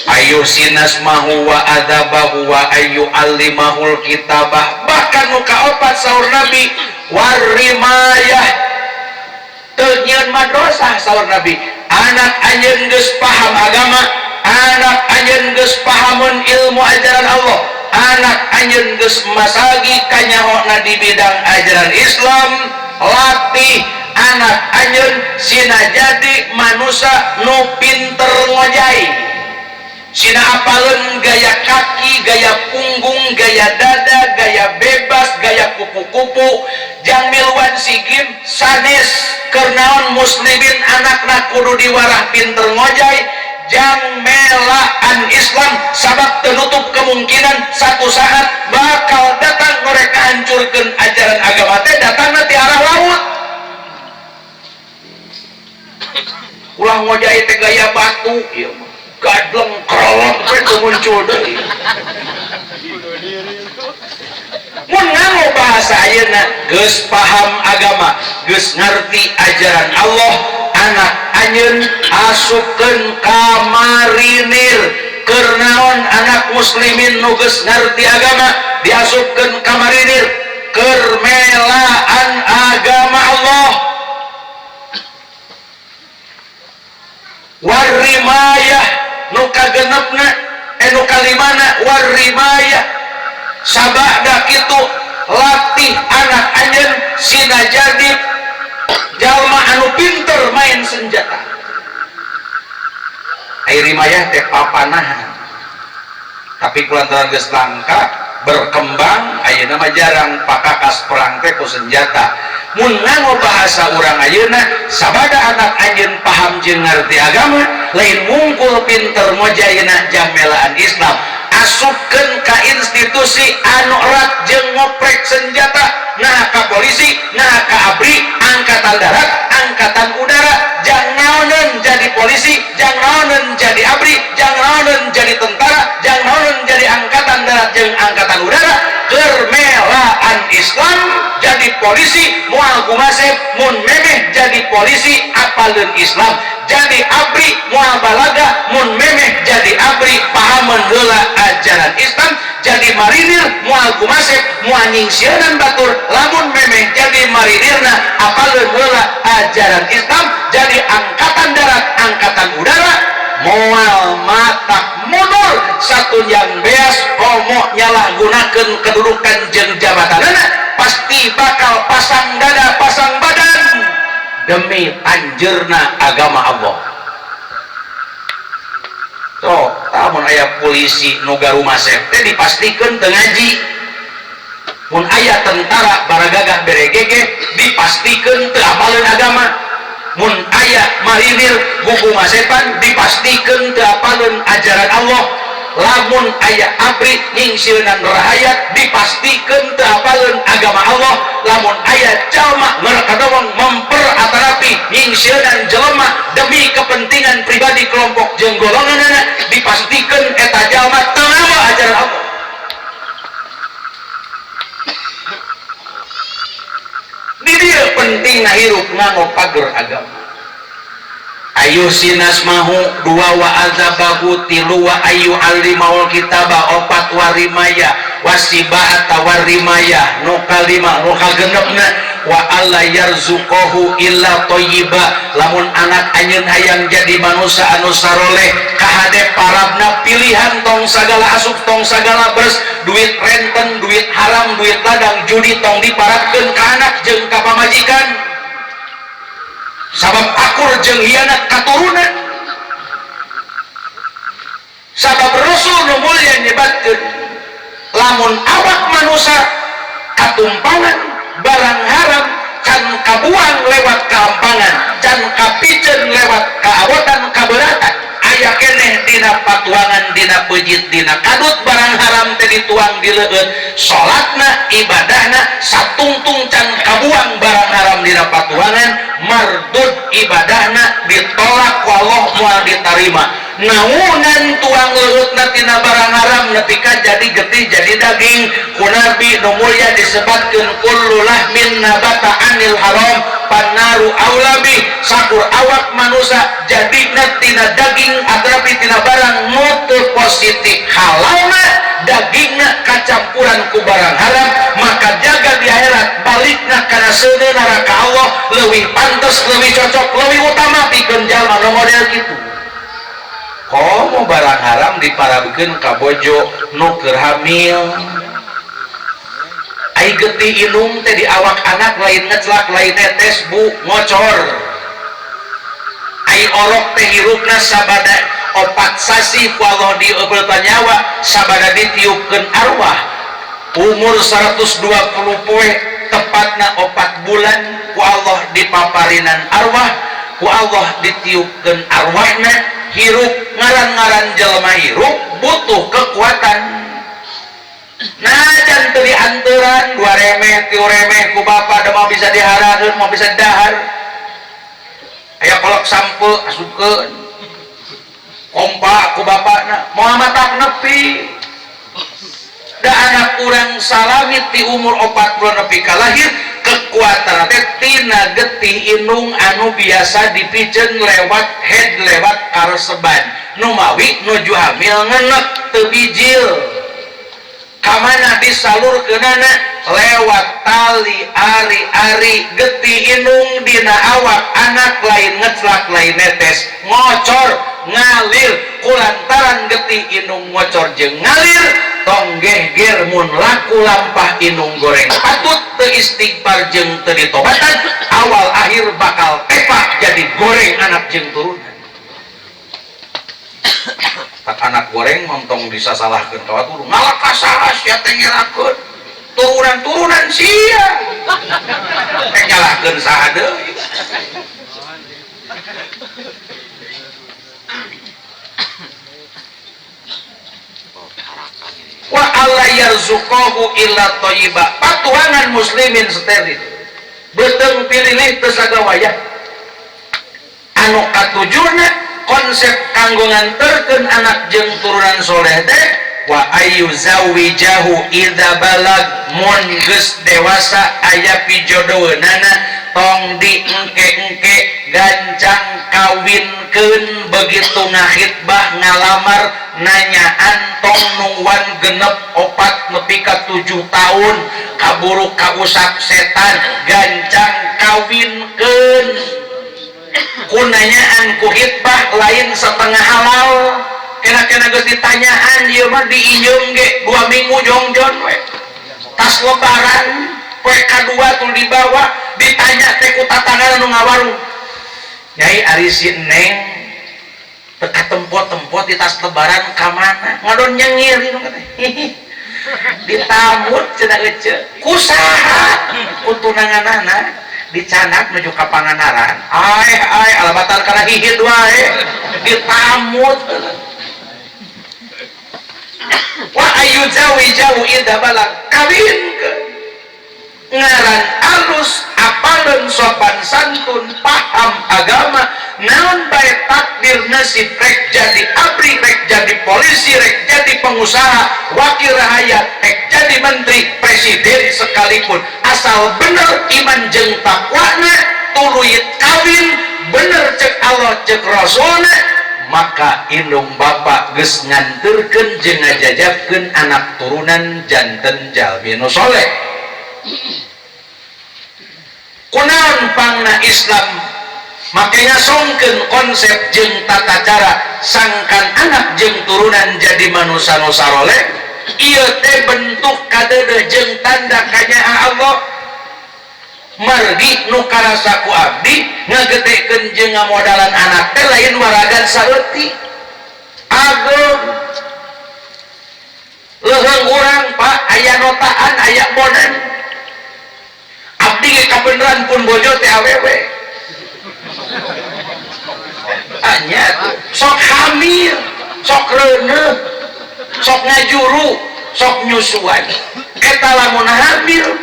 S1: Ayu sinas mahu wa adabahu wa ayu alimahul kitabah bahkan nu kaopat saur Nabi warimayah teu nyieun madrasah saur Nabi anak anjeun geus paham agama anak anjeun geus pahameun ilmu ajaran Allah anak anjeun geus masagi kanyahona di bidang ajaran Islam latih anak anjeun sina jadi manusia nu pinter ngojai sina apaleun gaya kaki, gaya punggung, gaya dada, gaya bebas, gaya kupu-kupu jang miluan sigim sanes keur naon muslimin anakna kudu diwarah pinter ngojai jang melaan Islam sabab ternutup kemungkinan satu saat bakal datang mereka hancurkeun ajaran agama teh datangna ti arah laut. Ulah ngojai teh gaya batu ieu mah gadleng kerolok teh muncul deui. Mun nganggo bahasa ayeuna geus paham agama, geus ngarti ajaran Allah, anak anjeun asupkeun ka marinir. Keur naon anak muslimin nu geus ngarti agama diasupkeun ka marinir keur melaan agama Allah. Warimayah nu kagenepna nu kalimana warimayah sabada kitu latih anak anjeun sina jadi jalma anu pinter main senjata. Ai rimayah teh papanahan tapi kulantaran geus langka berkembang ayeuna mah jarang pakakas perang teh ku senjata. Mun nganggo bahasa urang ayeuna sabada anak anjeun paham jeung ngarti agama lain mungkul pinter mojayeuna jang melaan Islam asupkeun ka institusi anu erat jeung ngoprek senjata nah ka polisi nah ka ABRI angkatan darat angkatan udara jang naoneun jadi polisi jang naoneun jadi ABRI jang naoneun jadi tentara jang naoneun jadi angkatan darat jeung angkatan udara keur melaan Islam jadi polisi moal gumasep mun memeh jadi polisi apaleun Islam jadi ABRI moal balaga mun memeh jadi ABRI pahameun heula ajaran Islam jadi marinir moal gumasep moal nyingsieunan batur lamun memeh jadi marinirna apaleun heula ajaran Islam jadi angkatan darat angkatan udara Moal matak mundur satunjang beas komo nyalahgunakeun kedudukan jeung jabatanana pasti bakal pasang dada pasang badan demi anjeurna agama Allah. Sok lamun aya polisi nu garumasep teh dipastikeun teu ngaji. Mun aya tentara baragagah beregege dipastikeun teu apaleun agama. Mun aya marinir gugumasepan dipastikeun teu apaleun ajaran Allah. Lamun aya abri nyingsieunan rahayat dipastikeun teu apaleun agama Allah. Lamun aya jalma ngerkadowong memperatarapi nyingsieunan jelema demi kepentingan pribadi kelompok jeung golonganana dipastikeun eta jalma teu ngamawa ajaran Allah. Di dieu penting hirup nganggo pager agama. Ayu sinas mahu dua wa azabahu tilu wa ayu alimaul kitaba opat warimaya wasibata warimaya nu kalima nu kagenepna wa alla yarzuqahu illa thayyiba. Lamun anak anjeun hayang jadi manusia anu saroleh kahade parabna pilihan tong sagala asup tong sagala beres duit renten duit haram duit ladang judi tong diparabkeun ka anak jeung ka pamajikan sabab akur jeung hianat katurunan. Sabab Rasul nu mulia nyebatkeun lamun awak manusia katumpangan barang haram can kabuang lewat kaampangan can kapiceun lewat kaawotan kaberatan aya keneh dina patuangan dina pejit dina kadut barang haram teh dituang di leueut salatna ibadahna satungtung can kabuang barang haram dina patuangan mardud ibadahna ditolak ku Allah moal ditarima. Naunan tuang leueutna tina barang haram nepi ka jadi getih jadi daging. Ku Nabi nu mulia disebatkeun kullu lahmin nabata anil haram pannaru aulabi. Sakur awak manusia jadina tina daging atrapi tina barang nu teu positif halalna dagingna kacampuran ku barang haram maka jaga di akhirat balikna kana seuneu neraka Allah leuwih pantes leuwih cocok leuwih utama pikeun jalma nu model kitu. Komo barang haram diparabkeun ka bojo nu keur hamil. Ai getih inung teh di awak anak lain ngeclak lain netes bu ngocor. Ai orok teh hirupna sabada 4 sasi ku Allah dieubeulkeun nyawa sabada ditiupkeun arwah. Umur 120 poe tepatna 4 bulan ku Allah dipaparinan arwah, ku Allah ditiupkeun arwahna. Hirup ngaran-ngaran jelema hirup butuh kekuatan. Nah can teu dianturan 2 remeh 3 remeh ku bapa da mau bisa diharaheun mau bisa dahar. Aya kolok sampe asupkeun kompa ku bapana moal matak nepi. Da anak urang salami ti umur 4 bulan nepi ka lahir kekuatan teh tina getih inung anu biasa dipiceun lewat head lewat karseban nu mawi nuju hamil ngenek teu bijil kamana disalurkeunana lewat tali ari-ari getih inung dina awak anak lain ngeclak lain netes ngocor ngalir kulantaran getih inung ngocor jeung ngalir tong geger mun laku lampah inung goreng patut teu istighfar jeung teu ditobatan awal akhir bakal tepak jadi goreng anak jeung turunan. Tak anak goreng montong disasalahkeun ka batur ngalah kasalah sia teh ngerakeun turunan-turunan sia teh nyalahkeun saha deui. Wa alla yarzuqahu illa thayyiba. Patuangan muslimin steril beuteung pililih teu sagawayah anu katujuna konsep kanggo nganterkeun anak jeung turunan soleh teh wa ayu zawijahu idza balag mun geus dewasa aya pijodoheunana tong diengke-engke gancang kawinkeun begitu ngakhitbah ngalamar nanyaan tong nungguan genep 4 nepi ka 7 tahun kaburu kausap setan gancang kawinkeun. Kunanyaan ku hitbah lain setengah halal. Kena-kena geus ditanyaan ieu mah diinjeum ge 2 minggu jongjon we. Tas lebaran poe kadua tul dibawa ditanya teh ku tatangga nu ngawarung. Nyai ari si Neng teu katempo-tempo di tas lebaran ka mana? Ngadon nyengir ieu teh. Ditamut cenah ece. Ku saha? Ku tunanganana dicanak nuju ka Pangandaran. Ae ae alabatan kana hihid wae. Ditamut. Wa ayu zawi jauh idza balag kawin ke ngaran alus apaleun sopan santun paham agama naon bae takdir nasib rek jadi abri rek jadi polisi rek jadi pengusaha wakil rakyat rek jadi menteri presiden sekalipun asal bener iman jeung takwana tuluy kawin bener cek Allah cek Rasulna maka indung bapak geus nganterkeun jeung ngajajabkeun anak turunan janten jalmi nu soleh. Kunaon pangna Islam make ngasongkeun konsep jeung tata cara sangkan anak jeung turunan jadi manusia nu saroleh ieu teh bentuk kadeudeuh jeung tanda kanyaah Allah. Margi nu karasa ku abdi ngagedekeun jeung ngamodalan anak teh lain waragan saeutik ageung leuheung urang Pak aya notaan aya bonan abdi ge kabeneran pun bojo teh awewe anya sok hamil sok reuneuh sok ngajuru sok nyusuan eta lamun hamil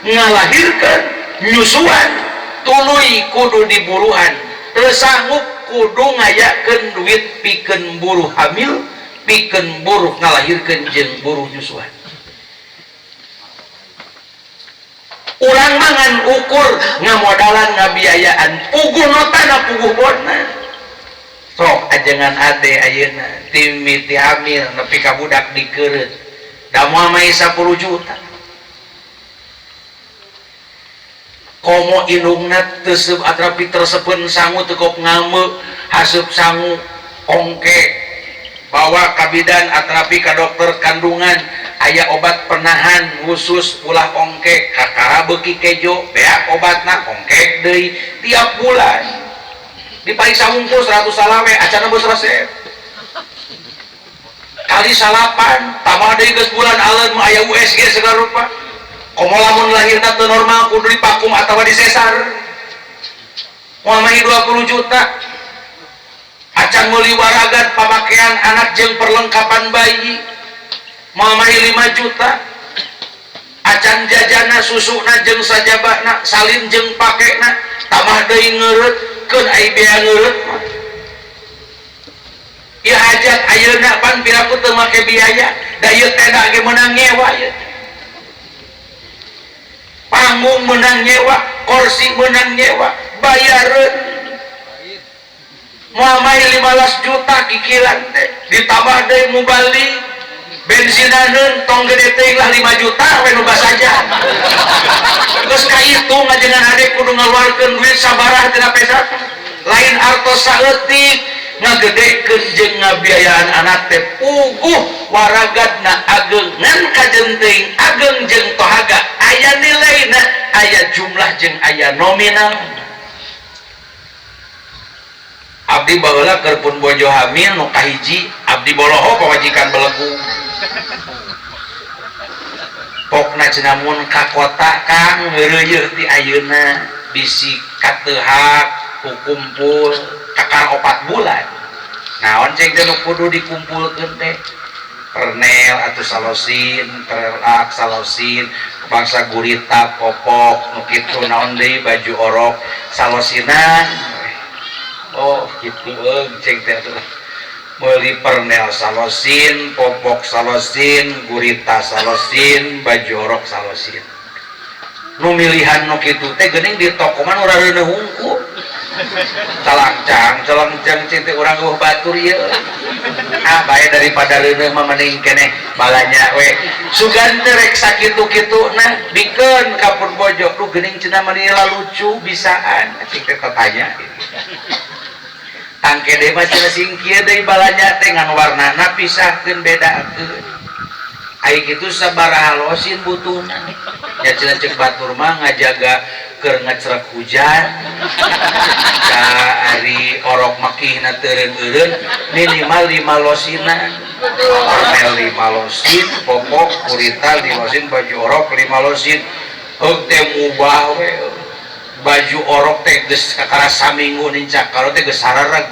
S1: ngalahirkeun nyusuan tuluy kudu diburuhan teu sanggup kudu ngayakeun duit pikeun buruh hamil pikeun buruh ngalahirkeun jeung buruh nyusuan. Urang mah ngan ukur ngamodalan ngabiayaan puguh notana puguh bona sok ajengan ade ayeuna timiti hamil nepi ka budak dikeureut da moal mah 10 juta komo indungna teu seup atrapi tersepeun sangu teu kop ngame haseup sangu ongke bawa ka bidan atrapi ka dokter kandungan aya obat penahan khusus ulah ongke kakara beuki kejo beak obatna ongke deui tiap bulan dipariksa wungkul 100 salawe acan geus resep kali salapan tambah deui geus bulan aleun mah aya USG segala rupa. Komo lamun lahirna teu normal kudu dipakum atawa disesar moal mahi 20 juta acan meuli waragan pamakaian anak jeung perlengkapan bayi moal mahi 5 juta acan jajana susuna jeung sajabana salin jeung pakena tambah deui ngeureut keun ai bea ngeureut mah ieu hajat ayeuna pan piraku teu make biaya da ieu tenda ge meunang nyewa ieu panggung menang nyewa, kursi menang nyewa, bayaran moal mahi 15 juta kikiran teh ditambah deui mubalik bensinaneun tong gede teuing lah 5 juta we nu basaja geus kahitung ngajengan ade kudu ngaluarkeun duit sabaraha tina pesa lain artos saeutik ngagedekeun jeung ngabiayaan anak teh puguh waragatna ageng ngan kajen teuing ageng jeung tohaga aya nilaina aya jumlah jeung aya nominal. Abdi baheula keur pun bojo hamil nu kahiji abdi boloho pamajikan belegu pokna cenah mun ka kota Kang heureuyeun ti ayeuna bisi kateuhak kukumpul kakar 4 bulan naon cek teh nu kudu dikumpulkeun teh pernel atau salosin perlak salosin bangsa gurita popok nu kitu naon deui baju orok salosinan oh kitu euy cek teh atuh meuli pernel salosin popok salosin gurita salosin baju orok salosin nu milihan nu kitu teh geuning di toko mah ora reuneuh hungkul. Calangcang, calangcang cing teh urang eueuh batur ieu. Ah bae daripada reuneuh mah mending keneh balanja we. Sugan teh rek sakitu-kituna bikeun ka pun bojo. Duh geuning cenah mah lucu bisaan cing teh tatanya. Tangke deui mah cenah sing kieu deui balanja teh ngan warnana pisahkeun bedakeun. Ai kitu sabaraha losin butuhna. Nya cenah ceuk batur mah ngajaga keur ngecrek hujan. Da ari orok makihna teureun-eureun minimal 5 losinan. Ormel 5 losin, popok kurita 5 losin, baju orok 5 losin. Heug teh mubah we. Baju orok teh geus kakara saminggu nincak karo teh geus sarareg.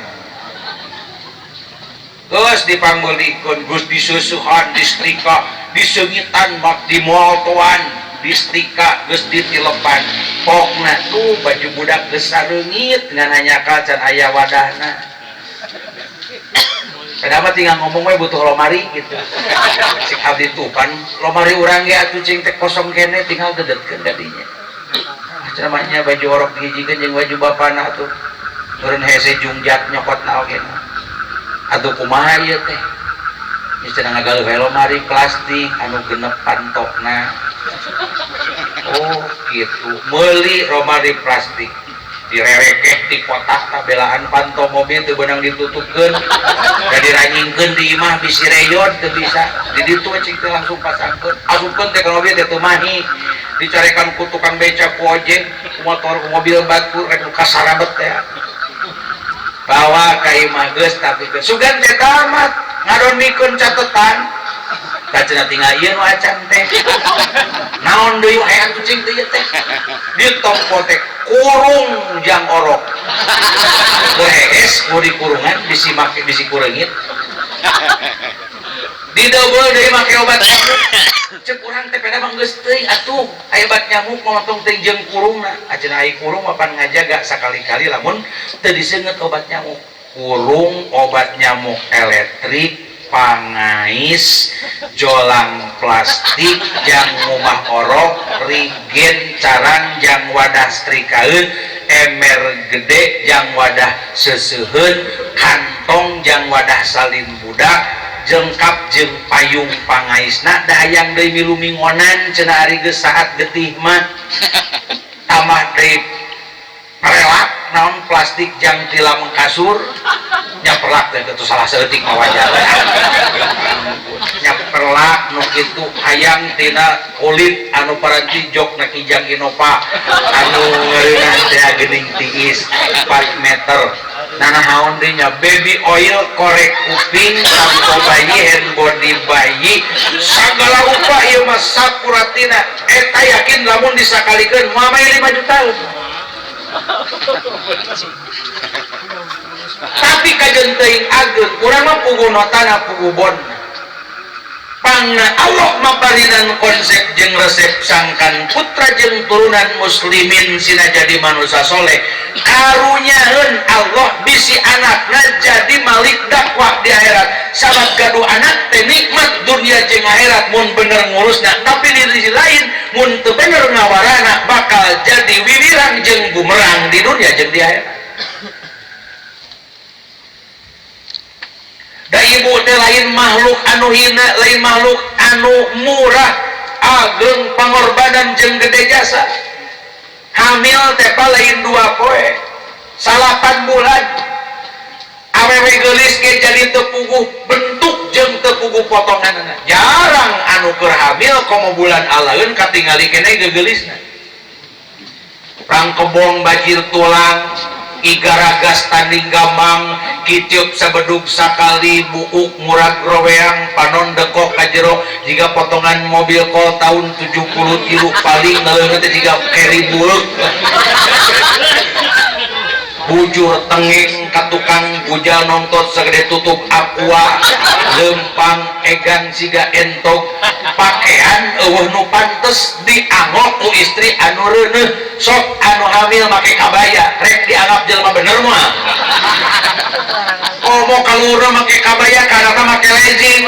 S1: Geus dipanggolikeun, geus disusuhan, disetrika, diseungitan mak dimoltoan, disetrika, geus ditilepan. Pokna tuh baju budak geus sareungit ngan hanyakal can aya wadahna. Padahal mah tinggal ngomong we butuh lomari gitu. Cik abdi tuh pan lomari urang ge atuh cing teh kosong kene tinggal dedetkeun kadinya. Ceramahnya baju orok dihijikeun jeung baju bapana atuh. Meureun hese jungjak nyokotna oge. Atuh kumaha ieu teh? Geus cenah ngagaluh we lomari plastik anu genep pantokna. Oh gitu, meuli lomari plastik direrekeh di kotak tabelaan panto mobil teu beunang ditutupkeun, da diranyingkeun di imah bisi reyod teu bisa. Di ditu we cing teh langsung pasangkeun, asupkeun teh ka mobil teh teu mahi. Dicarekan ku tukang beca ku ojek, ku motor, ku mobil batur rek kasarabet teh. Bawa ka imah geus tapi geus sugan teh tamat ngadonmikeun catetan. Tah cenah tinggal ieu nu acan teh. Naon deui aya kucing teh ieu teh. Ditompo teh kurung jang orok. Geus ku dikurungan bisi make bisi kureungit. Didobel deui make obat nyamuk. Ceuk urang teh peda mah geus teuing atuh. Aya obat nyamuk mah tong teuing jeung kurungna. Acenah ai kurung mah pan ngajaga sakali-kali lamun teu diseungeut obat nyamuk. Kurung obat nyamuk elektrik, pangais, jolang plastik, jang ngumah orok, rigen carang jang wadah setrikaeun, ember gede jang wadah seseuheun, kantong jang wadah salin budak, jengkap jeung payung pangaisna da hayang deui milu mingonan cenah ari geus saat getih mah. Tambah deui perelak naon plastik jang tilam kasur nya perlak teh kitu salah saeutik mah wajar. Nya perlak nu kitu hayang tina kulit anu paranti jok na kijang Innova anu ngeureunah teh geuning tiis 4 meter. Nanahaon deui nya baby oil korek kuping sampo bayi hand body bayi sagala rupa ieu mah sapuratina eta yakin lamun disakalikeun moal mah 5 juta. Tapi kajeun teuing ageung urang mah puguh notana puguh bon. Pangna Allah maparinan konsep jeung resep sangkan putra jeung turunan muslimin sina jadi manusia soleh. Karunyaeun Allah bisi anakna jadi malik dakwah di akhirat. Sabab gaduh anak teh nikmat dunia jeung akhirat mun bener ngurusna, tapi di sisi lain mun teu bener ngawarana bakal jadi wiwirang jeung bumerang di dunia jeung di akhirat. Da ibu teh lain makhluk anu hina, lain makhluk anu murah, ageng pangorbanan jeung gede jasa. Hamil teh lain 2 poe, 8 bulan. Awewe geulis ge jadi teu puguh bentuk jeung teu puguh potonganna. Jarang anu keur hamil komo bulan alaeun katingali keneh geugeulisna. Rang kebong bajir tulang, igaragas tanding gamang, kiceup sabedug sakali, buuk murag roweang, panon dekok ka jero jiga potongan mobil kol tahun 73 paling ngeuleuna teh jiga keri buleuk. Bujur tengeng ka tukang bujal nontot sagede tutup aqua, lempang egan siga entok, pakaian eueuh nu pantes dianggok ku istri anu reuneuh, sok anu hamil make kabaya rek dianggap jelema bener mah. Komo kalurna make kabaya karena make legging.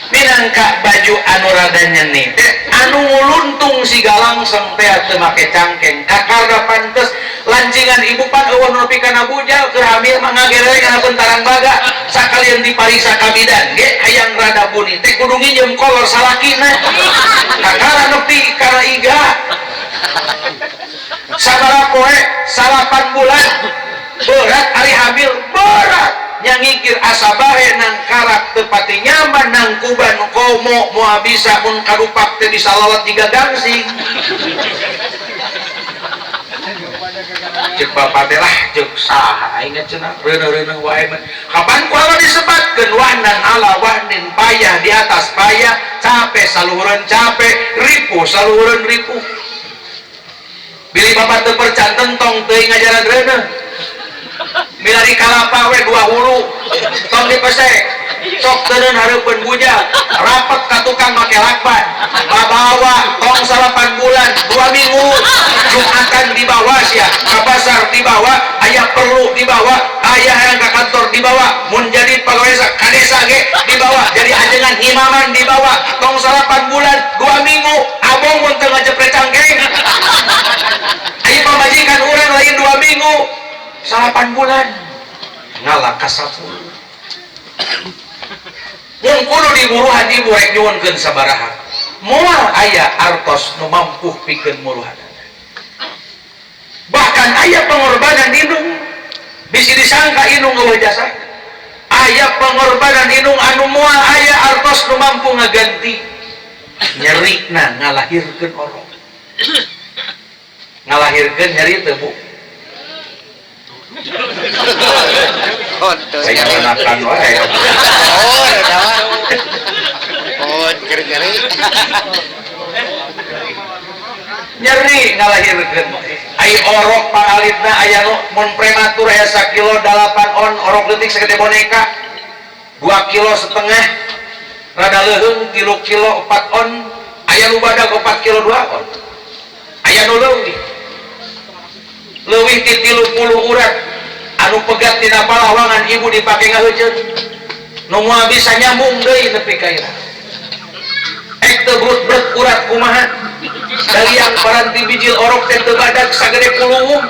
S1: Minangka baju anu rada nyeni teh anu nguluntung si galangseng teh teu make cangkeng kakarna pantes lancingan ibu pan eueuh nu nepi kana bujal keur hamil mah ngagerere kana bentarang baga sakalian dipariksa ka bidan ge hayang rada buni teh kudu nginjem kolor salakina kakara nepi kana iga sabaraha poe 8 bulan berat ari hamil berat nya ngikir asa bae nang karak teu pati nyaman nang kuban komo moal bisa mun karupak teh bisa lawat jiga gangsing cek bapak teh lah cek saha aing cenah reuneuh-reuneuh wae kapan ku Allah disebatkeun wahnan ala wahnin payah di atas payah capek saluhureun capek ripuh saluhureun ripuh bilih bapak teu percanten tong teuing ngajaran reuneuh milari kalapa we dua hulu tong dipesek sok teuneun hareupeun bujal rapet ka tukang make lakban babawa tong 8 bulan 2 minggu jumatan dibawa sia ka pasar dibawa aya perlu dibawa aya hayang ka kantor dibawa mun jadi pegawai ka desa ge dibawa jadi ajengan imaman dibawa tong 8 bulan 2 minggu abong mun teu ngajepret cangkeng aya pamajikan urang lain 2 minggu 8 bulan ngalah ka 10 mun kudu diburuhan ibu rek nyuwunkeun sabaraha moal aya artos nu mampu pikeun muruhan bahkan aya pengorbanan indung bisi disangka indung eueuh jasa aya pengorbanan indung anu moal aya artos nu mampu ngaganti nyerina ngalahirkeun orok ngalahirkeun nyeri teu Bu saya menakan wae.
S2: Oh, oh, nyeri.
S1: Nyeri ngalahirkeun. Ai orok pangalitna aya nu mun prematur aya sakilo 8 on orok leutik sagede boneka. 2,5 kilo rada leuheung 3 kilo 4 on aya nu badag 4 kilo 2 on. Aya nu leuwih. Leuwih ti 30 urat anu pegat tina palawangan ibu dipake ngaheuceun nu moal bisa nyambung deui nepi ka ira ek teu brut-brut urat kumaha daliang paranti bijil orok teh teu badag sagede kuluwung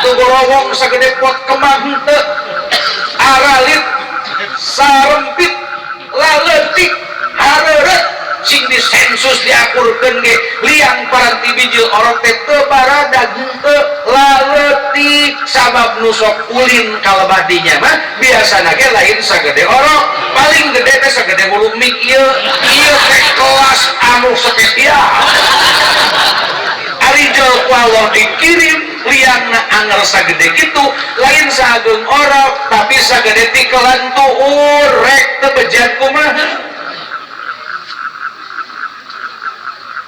S1: teu gorowong sagede pot kembang henteu aralit sarempit laleutik hareureut sing disensus diakurkeun ge liang paranti bijil orok teh teu baradag henteu laleutik sabab nu sok ulin kalebadinya mah biasana ge lain sagede orok paling gede teh sagede hulu mik ieu ieu teh kelas anu spesial ari jol ku Allah dikirim liangna anger sagede kitu lain sageung orok tapi sagede tikelan tuur rek teu bejan kumaha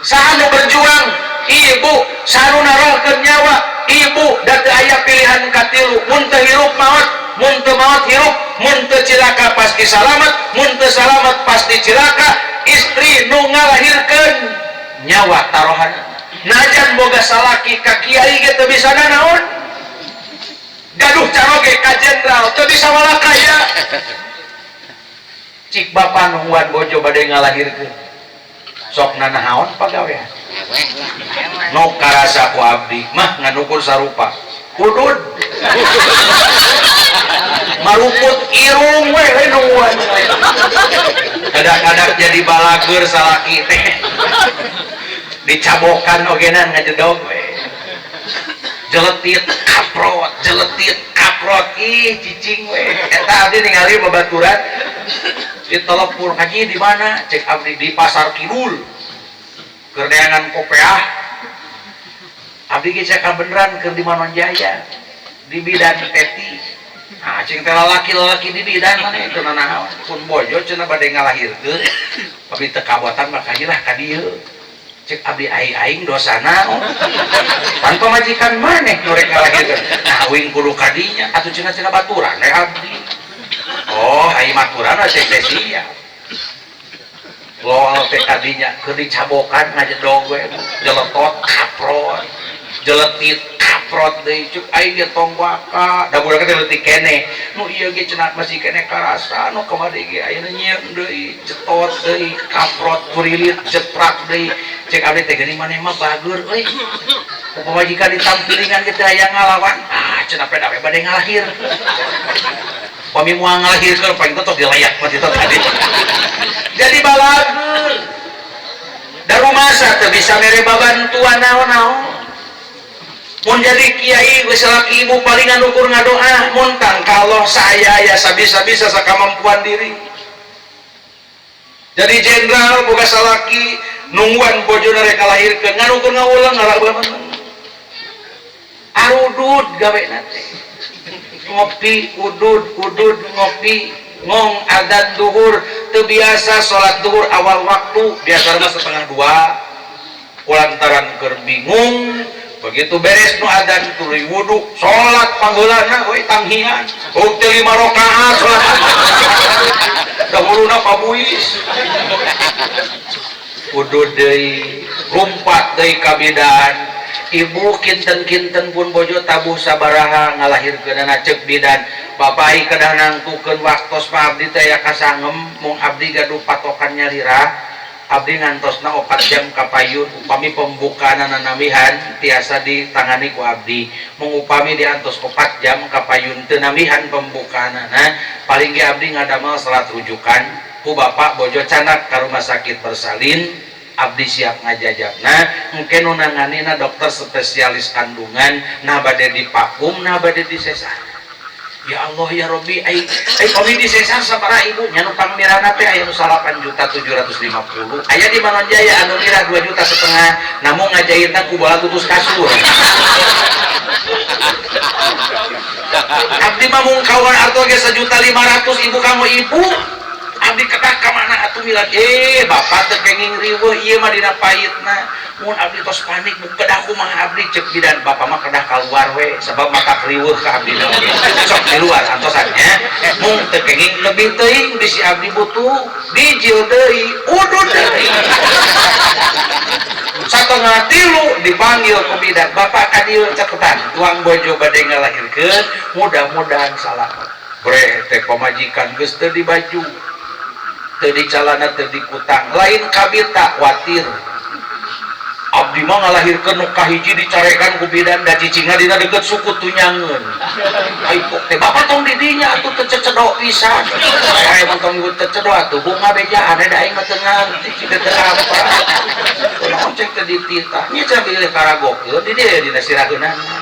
S1: saha nu berjuang ibu saha nu narohkeun nyawa ibu da teu aya pilihan katilu mun teu hirup maot mun teu maot hirup mun teu cilaka pasti salamet mun teu salamet pasti cilaka istri nu ngalahirkeun nyawa tarohanana najan boga salaki ka kiai ge teu bisa nanaon gaduh caroge ka jenderal teu bisa walakaya cik bapa nungguan bojo bade ngalahirkeun sok nanahaon pagawean nu karasa ku abdi mah nganukur sarupa kudud maruput irung we nungguan kadang-kadang jadi balageur salaki teh dicabokan ogenan ngajedog we jeletit kaprot ih cicing we eta abdi ningali babaturan ditelepon haji di mana cek abdi di pasar kidul keur neangan kopeah abdi ge cek beneran keur di Manonjaya di bidan teti nah cing teh lalaki-lalaki di bidan maneh teu nanaon pun bojo cenah bade ngalahirkeun abdi teu kabotan mah kaji lah ka dieu cek abdi aing dosana pan pamajikan maneh nu rek ngalahirkeun nah uing kudu ka dinya atuh cenah-cenah baturan we abdi oh ai maturan we teh sia lol teh kadinya keur dicabokan ngajedog we jeletot kaprot jeletit kaprot Kaprot deui cuk aing ge tong waka da budak teh leutik keneh nu ieu ge cenah masih keneh karasa nu kamari ge ayeuna nyieun deui cetot deui kaprot kurilit jeprak deui cek abdi teh geuning maneh mah bager euy ku pamajikan ditampilingan ge teh aya ngalawan ah cenah pedah we bade ngalahir pami moal ngalahirkeun paling teh tos dilayak mah teh tadi jadi balager da rumasa teu bisa mere babantuan naon-naon. Mun jadi kiai geus salaki ibu palingan ukur ngadoa mun tang kalau saya ya sabisa-bisa sakamampuan diri. Jadi jenderal boga salaki nungguan bojona rek ngalahirkeun ngan ukur ngawulang ngarabeun arudud gawe na teh ngopi udud udud ngopi ngong adzan duhur teu biasa salat duhur awal waktu biasa mah 1:30 kulantaran keur bingung begitu beres nu adzan tuluy wudu salat pangheulana we tanghian huk teh 5 rakaat salat dahuluna pabuis udud deui lumpat deui ka bidan ibu kinten-kinten pun bojo tabuh sabaraha ngalahirkeunana ceuk bidan bapak kedah nangtukeun waktos mah abdi teh aya kasangem mung abdi gaduh patokan nyalira abdi ngantosna 4 jam kapayun upami pembukaanana namihan tiasa ditangani ku abdi mung upami diantos 4 jam kapayun teu namihan pembukaanana paling ge abdi ngadamel salat rujukan ku bapak bojo canak ka rumah sakit bersalin abdi siap ngajajabna engke nu nanganina dokter spesialis kandungan nah bade dipakum nah bade disesar. Ya Allah ya Robbi ai ai pami disesar sabaraha ibu nya nu pangmirana teh aya nu 8.750.000 aya di Manonjaya anu mirah 2,5 juta namun ngajahitna ku bola tutus kasur. Abdi mah mung kawan arto ge 1.500.000 ibu kamu ibu abdi kedah ka mana atuh milah bapak teh kenging riweuh ieu mah dina pahitna mun abdi tos panik kedah kumaha abdi ceuk bidan bapak mah kedah kaluar we sebab mata riweuh ka abdi oge sok di luar antosan nya mung teu kenging lebih teuing bisi abdi butuh dijil deui udud deui satengah tilu dipanggil ku bidan bapak ka dieu caketan tuang bojo bade ngalahirkeun mudah-mudahan salamet bre teh pamajikan geus teu di baju teu di calana teu di kutang lain kabita watir abdi mah ngalahirkeun nu kahiji dicarekan ku bidan da cicingna dina deukeut suku tunyangeun ai pok teh bapak tong di dinya atuh teu cecedok pisan aya mah tong teu cecedok atuh bunga bejaan da aing mah teu ngarti cik teu apa kunaon cek teh dititah nya cenah bilih karagokeun di dieu dina siraheunana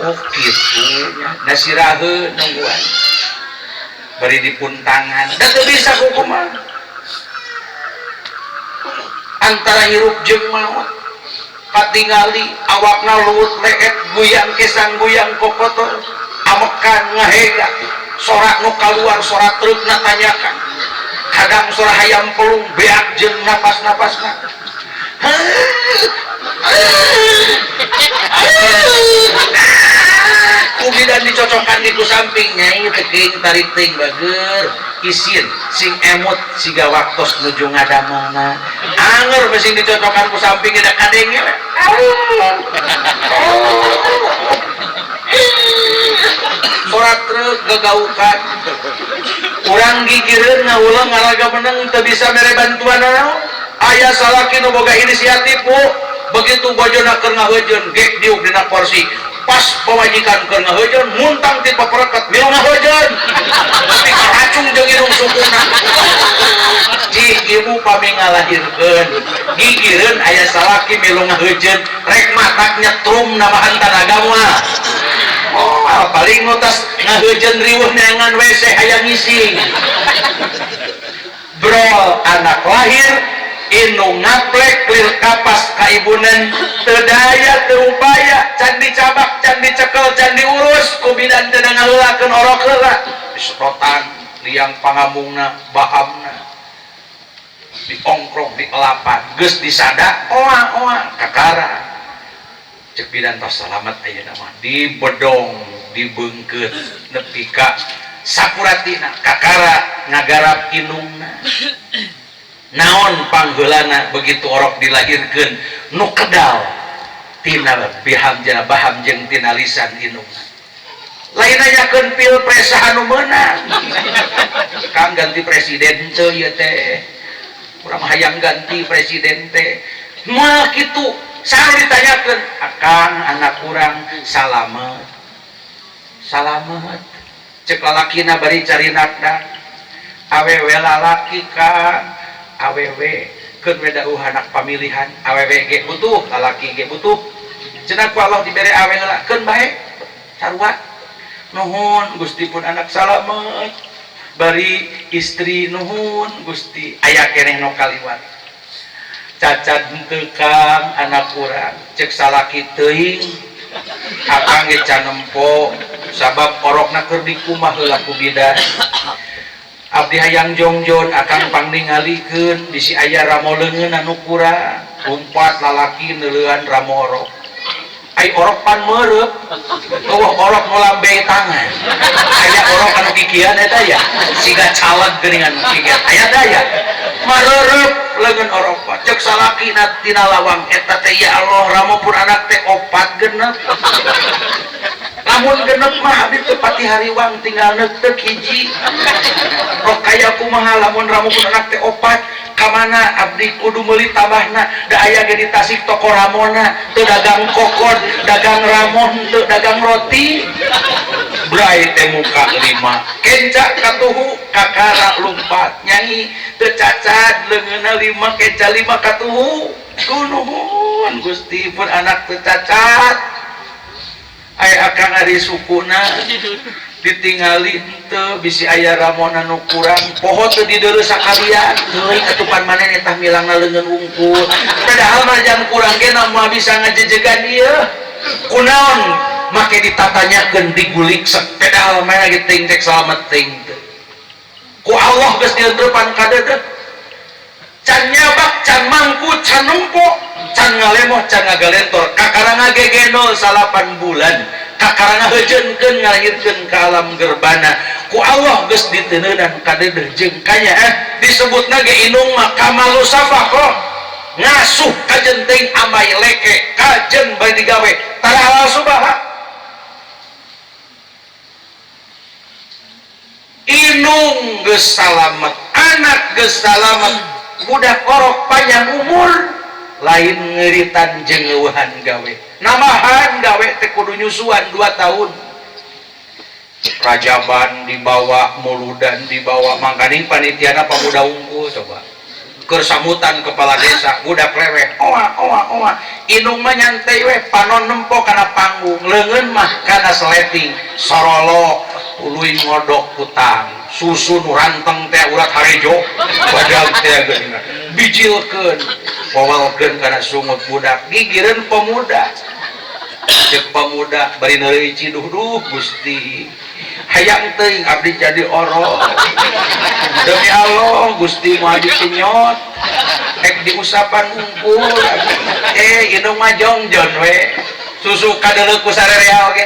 S1: oh kitu nya da siraheun nungguan bari dipuntangan da teu bisa kumaha antara hirup jeung maot katingali awakna luwut leet guyang kesang guyang kokotor amekan ngahega sorak nu kaluar sorak treukna tanyakan kadang sora hayam pelung beak jeung napas-napasna ku bidan dicocokan di ku samping nyai teuing tarik teuing bager isin sing emut siga waktos nuju ngadamelna anger sing dicocokan ku samping da kadenge sora treuk gagaukan urang gigireun ngawulang ngalaga meneng teu bisa mere bantuan naon aya salaki nu boga inisiatif bu begitu bojona keur ngaheujeun gek diuk dina kursi pas pamajikan keur ngaheujeun muntang ti papereket milu ngaheujeun tapi karacung jeung irung sukuna cik ibu pami ngalahirkeun gigireun aya salaki milu ngaheujeun rek matak nyetrum namahan tanaga moal oh paling nu tos ngaheujeun riweuh neangan WC hayang ngising brol anak lahir indung ngaplek lir kapas kaibunan teu daya teu upaya can dicabak can dicekel can diurus ku bidan teu ngaheulakeun orok heula disedotan liang pangamungna bahamna diongkrok dielapan geus disada oa-oa kakara cek bidan tos salamet ayeuna mah dibedong dibeungkeut nepi ka sapuratina kakara ngagarap indungna naon pangheulana begitu orok dilahirkeun nu kedal Tina piham tina baham jeung tina lisan indungna. Lain nanyakeun pilpres saha nu meunang. Kang ganti presiden teu ieu teh. Urang hayang ganti presiden teh. Moal kitu, saha ditanyakeun? Akang anak urang salamet. Salamet. Cek lalakina bari carinakna. Awewe lalaki Kang, awewe keun we dauh anak pamilihan, awewe ge butuh, lalaki ge butuh. Cenah ku Allah dibere awe heula, keun bae. Sarua. Nuhun Gusti pun anak salamet. Bari istri nuhun Gusti, aya keneh nu kaliwat. Cacat henteu Kang anak urang, cek salaki teuing. Akang ge can nempo sabab orokna keur dikumah heula ku bidan. Abdi hayang jongjon akang pangningalikeun bisi aya ramo leungeun anu kurang. Umpat lalaki neuleuan ramo orok. Ai orok pan meureup. Eueuh orok nu lambe tangan. Aya orok anu kikian eta ya, siga caleg geuningan kikian. Aya teh aya. Mareureub leungeun orok mah. Cek salaki na tina lawang eta teh ya Allah ramo pun anak teh opat genep. Lamun genep mah abdi teu pati hariwang tinggal neuteuk hiji. Rok kaya kumaha lamun ramo pun anak teh opat kamana abdi kudu meuli tambahna da aya ge di Tasik toko ramona teu dagang kokod dagang ramon teu dagang roti bray teh muka 5 kenca katuhu kakara lumpat nyanyi teu cacat leungeunna 5 kenca 5 katuhu kunuhun Gusti pun anak teu cacat aya akang ari sukuna ditingali henteu bisi aya ramona nu kurang poho teu dideuleu sakalian teuing atuh pan maneh eta milangna leungeun wungkul padahal mah jam kurang ge na moal bisa ngajejegan ieu kunaon make ditatanyakeun digulik padahal mah lagi teuing cek salamet teuing teu ku Allah geus dienteupan kadeudeuh can nyabak can mangku can nempo can ngalemoh can ngagalentor kakara ngagegenol 8 bulan kakara ngaheujeunkeun ngalahirkeun ka alam gerbana ku Allah geus diteuneunan kadeudeuh jeung kanyaah disebutna ge indung mah kamalu safaqah ngasuh kajen teuing amai leke kajen bari digawe tara halal subaha indung geus salamet anak geus salamet budak orok panjang umur lain ngeritan jeung ngeueuhan gawe nambahan gawe teh kudu nyusuan 2 tahun rajaban dibawa muludan dibawa mangkaning panitiana pamuda unggul coba keur sambutan kepala desa budak leweh oa oa oa indung mah nyantai we panon nempo kana panggung leungeun mah kana sleting sorolok tuluy ngodok kutang susu nu ranteng teh urat harejo badag teh geuningan bijilkeun wawalkeun kana sungut budak gigireun pemuda ceuk pemuda bari neureuy ciduh duh Gusti hayang teuing abdi jadi orok demi Allah Gusti moal dipenyot rek diusapan unggul indung mah jongjon we susu kadeuleu ku sarerea oge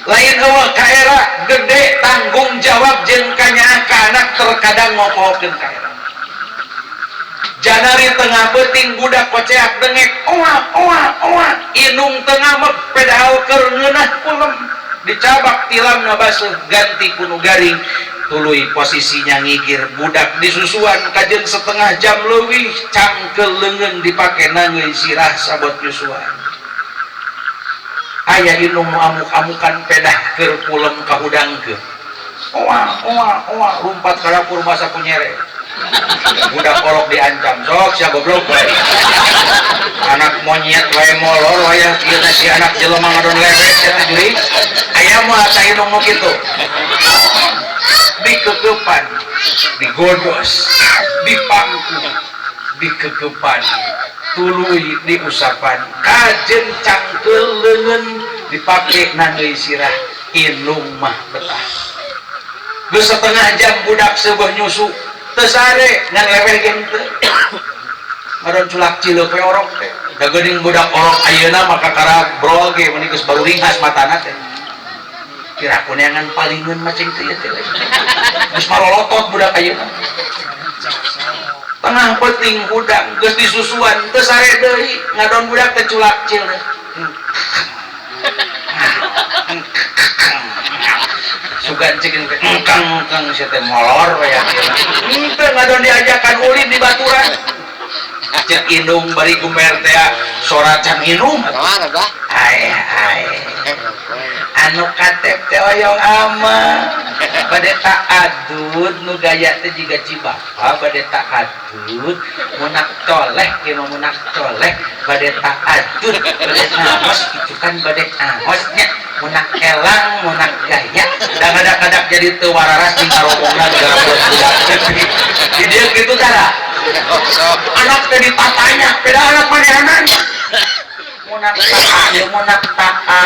S1: lain eueuh ka era gede tanggung jawab jeung kanyaah ka anak terkadang ngopokeun ka era janari tengah beuting budak koceak dengek oa oa oa indung tengah mek pedahal keur ngeunah kulem dicabak tilamna baseuh ganti ku nu garing tuluy posisinya ngigir budak disusuan kajeun setengah jam leuwih cangkeul leungeun dipake nangeui sirah sabot nyusuan aya indung nu amuk-amukan pedah keur kulem kahudangkeun oa oa oa lumpat ka dapur masa ku nyere budak orok diancam sok sia goblok wae anak monyet wae molor wayah ieu teh si anak jelema ngadon lewet sia teh jurig aya moal tah indung nu kitu dikekepan digodos dipangku dikekepan tuluy diusapan kajen cangkeul leungeun dipake nangeui sirah indung mah betah geus setengah jam budak seubeuh nyusu teu sare ngan leweh ge henteu ngadon culak cileuk we orok teh da geuning budak orok ayeuna mah kakara brol ge meuni geus baru ringhas matana teh kira kuneangan palingeun mah cing teh ieu teh geus marolotot budak ayeuna tengah peuting budak geus disusuan teu sare deui ngadon budak teh culak cileuk Sugan cek teh engkang engkang sia teh molor we akhirna. Henteu ngadon diajakan ulin di baturan. Cek indung bari gumer teh sora can inum.
S2: Kamana, Bah?
S1: Ae ae. Anu katep teh oyong ama. Bade ta'adud nu gaya teh jiga Cibapa bade ta'adud munak coleh ieu mah munak coleh bade ta'adud bade naos itu kan bade aosnya munak elang munak gaya da ngadak-ngadak jadi teu wararas jeung karobongna gara budak di dieu kitu tara anak teh ditatanya beda anak manehanan munak ta'a ieu munak ta'a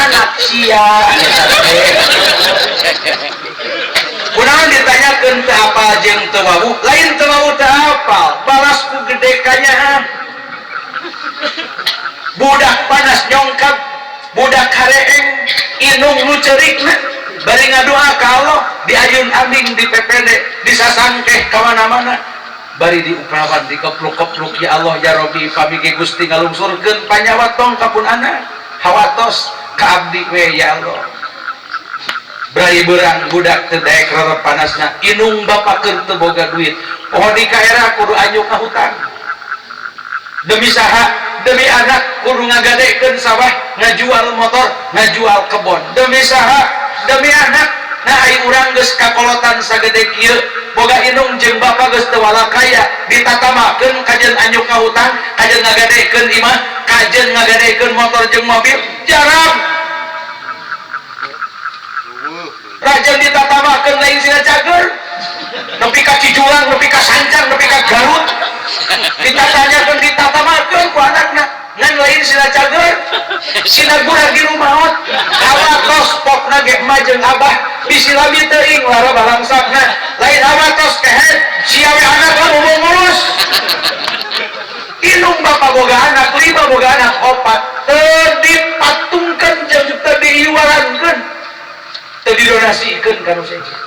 S1: anak sia eta teh. Kunaon ditanyakeun teu apal jeung teu wawuh lain teu wawuh teu apal balas ku gede kanyaah budak panas nyongkap budak hareeng inung nu ceurikna bari ngadoa ka Allah diayun ambing di PPD disasangkeh ka mana-mana bari diuprawan dikepluk-kepluk ya Allah ya Rabbi pamige Gusti ngalungsurkeun panyawa tong ka pun anak hawatos ka abdi we ya Allah bari beurang budak teu daek rerep panasna inung bapa keur teu boga duit poho di ka era kudu anjuk ka hutang demi saha demi anak kudu ngagadekeun sawah ngajual motor ngajual kebon demi saha demi anak. Nah ai urang geus kakolotan sagede kieu boga inung jeung bapa geus teu walakaya ditatamakeun kajeun anjuk ka hutang kajeun ngagadekeun imah kajeun ngagadekeun motor jeung mobil jarang rajan ditatamakeun lain sina cager nepi ka Cijulang nepi ka Sancang nepi ka Garut ditatanyakeun ditatamakeun ku anakna ngan lain sina cager sina gurag di maot awatos pokna ge emak jeung abah bisi lami teuing lara balangsakna lain awatos kehed sia we anak lah ngomong ngurus inung bapa boga anak lima boga anak opat teu dipatungkeun jeung teu diiwarankeun teu didonasikeun ka nu sejen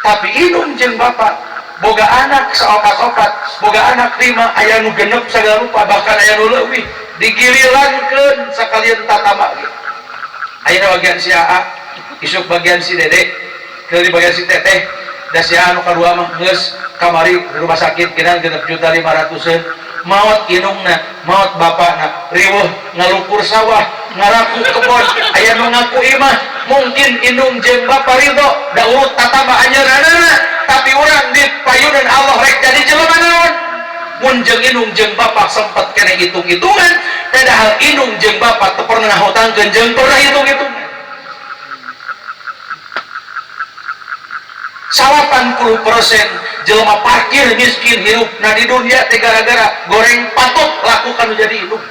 S1: tapi inung jeung bapa boga anak saopat-opat boga anak lima aya nu genep sagala rupa bahkan aya nu leuwih digilirankeun sakalian tatama ge ayeuna bagian si AA isuk bagian si Dede keuli bagian si Teteh da si A anu kadua mah geus kamari di rumah sakit geunang 6.500.000 maot inungna maot bapana riweuh ngalukur sawah ngaraku kebon aya nu ngaku imah mungkin indung jeung bapa ridho da urut tatama anjeunna tapi urang di payunan Allah rek jadi jelema naon mun jeung indung jeung bapa sempet kene hitung-hitungan padahal indung jeung bapa teu pernah ngahutangkeun jeung pernah hitung-hitungan 80% jelema parkir miskin hirup nah di dunia teh gara-gara goreng patut lakukan jadi indung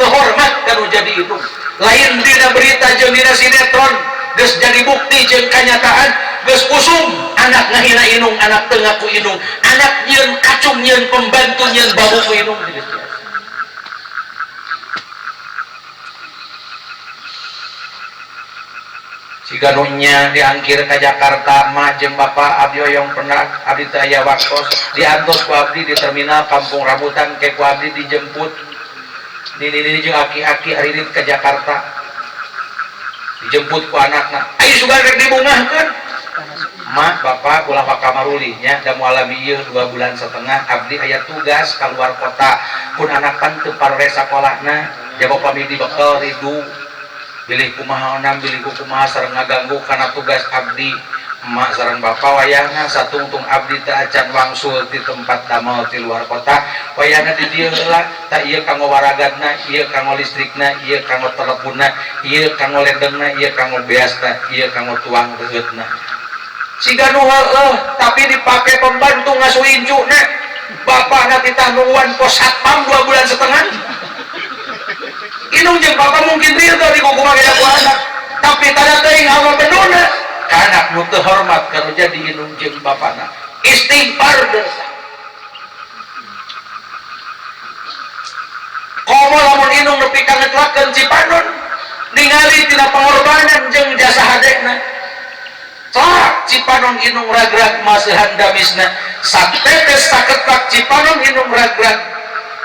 S1: teu hormat kanu jadi indung lain dina berita jeung dina sinetron geus jadi bukti jeung kanyataan geus usum anak ngahina indung anak teu ngaku indung anak nyieun kacung nyieun pembantu nyieun babu ku indung geus biasa. Siga nu nya diangkir ka Jakarta ma jeung bapa abdi hoyong pernah abdi teu aya waktos diantos ku abdi di terminal Kampung Rambutan ke ku abdi dijemput nini-nini jeung aki-aki aririt ka Jakarta dijemput ku anakna ayo sugan rek dibungahkeun ma bapa ulah wakamaruli nya da moal lami ieu 2,5 bulan abdi aya tugas kaluar kota pun anak pan teu parore sakolahna jaba pami dibekel ridu bilih kumaha onam bilih kumaha sareng ngaganggu kana tugas abdi emak sareng bapa wayahna satungtung abdi teu acan wangsul di tempat damel di luar kota wayahna di dieu heula tah ieu kanggo waragadna ieu kanggo listrikna ieu kanggo teleponnya ieu kanggo ledengna ieu kanggo beasna ieu kanggo tuang reueutna siga nu heueuh tapi dipake pembantu ngasuh incuna bapana titah nungguan pos satpam 2,5 bulan indung jeung bapa mungkin ridho dikukumaha ku anak tapi tada teuing Allah benuna ka anak nu teu hormat kana jadi indung jeung bapana istighfar dosa komo lamun indung nepi ka ngetlakeun Cipanon ningali tina pengorbanan jeung jasa hadena cak Cipanon indung ragrag maseuhan damisna satetes saketak Cipanon indung ragrag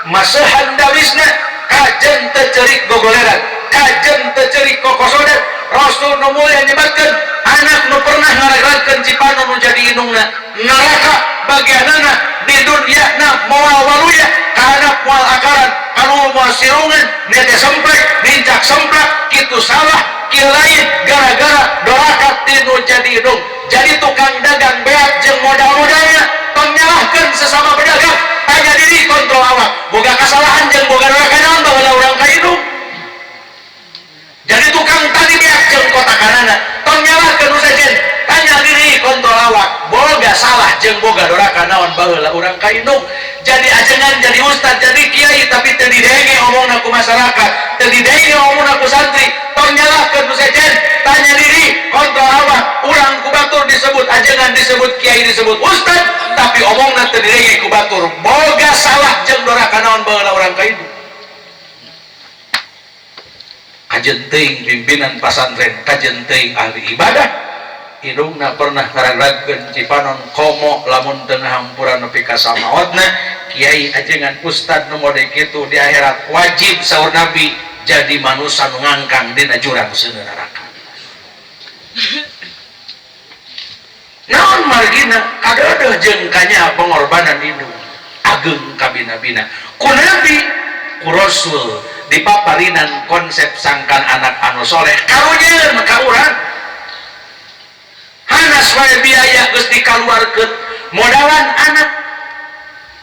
S1: maseuhan damisna Kajen teu ceurik gogoleran, kajen teu ceurik kokosodan. Rasul nu mulia nyebatkeun anak nu pernah ngaragragkeun cipanon nu jadi indungna neraka bagianana di dunia na moal waluya ka anak moal akaran kanu moal sirungan nia teh semprek nincak semplak kitu salah kieu lain gara-gara doraka tinu jadi indung. Jadi tukang dagang beak jeung modal-modalnya tong nyalahkeun sesama pedagang, tanya diri kontrol awak boga kesalahan jeung boga doraka naon baheula urang ka indung. Jadi tukang tani beak jeung kotakanana tong nyalahkeun nu sejen, tanya diri kontrol awak boga salah jeung boga doraka naon baheula urang ka indung. Jadi ajengan, jadi ustad, jadi kiai tapi teu didenge omongna ku masyarakat, teu didenge omongna ku santri, tong nyalahkeun nu sejen, tanya diri kontrol awak. Urang ku batur disebut ajengan, disebut kiai, disebut ustad tapi omongna teu didenge ku batur, boga salah jeung doraka naon baheula urang ka indung. Kajen teuing pimpinan pasantren, kajen teuing ahli ibadah, indungna pernah ngaragragkeun cipanon komo lamun teu ngahampura nepi ka samaotna. Kiai ajengan ustad nu mode kitu di akhirat wajib saur Nabi jadi manusia nu ngangkang dina jurang seuneu neraka. Naon margina kadeudeuh jeung kanya pengorbanan indung ageng kabina-bina ku Nabi ku Rasul dipaparinan konsep sangkan anak anu soleh karunyeun ka urang. Hanas wae biaya geus dikaluarkeun modalan anak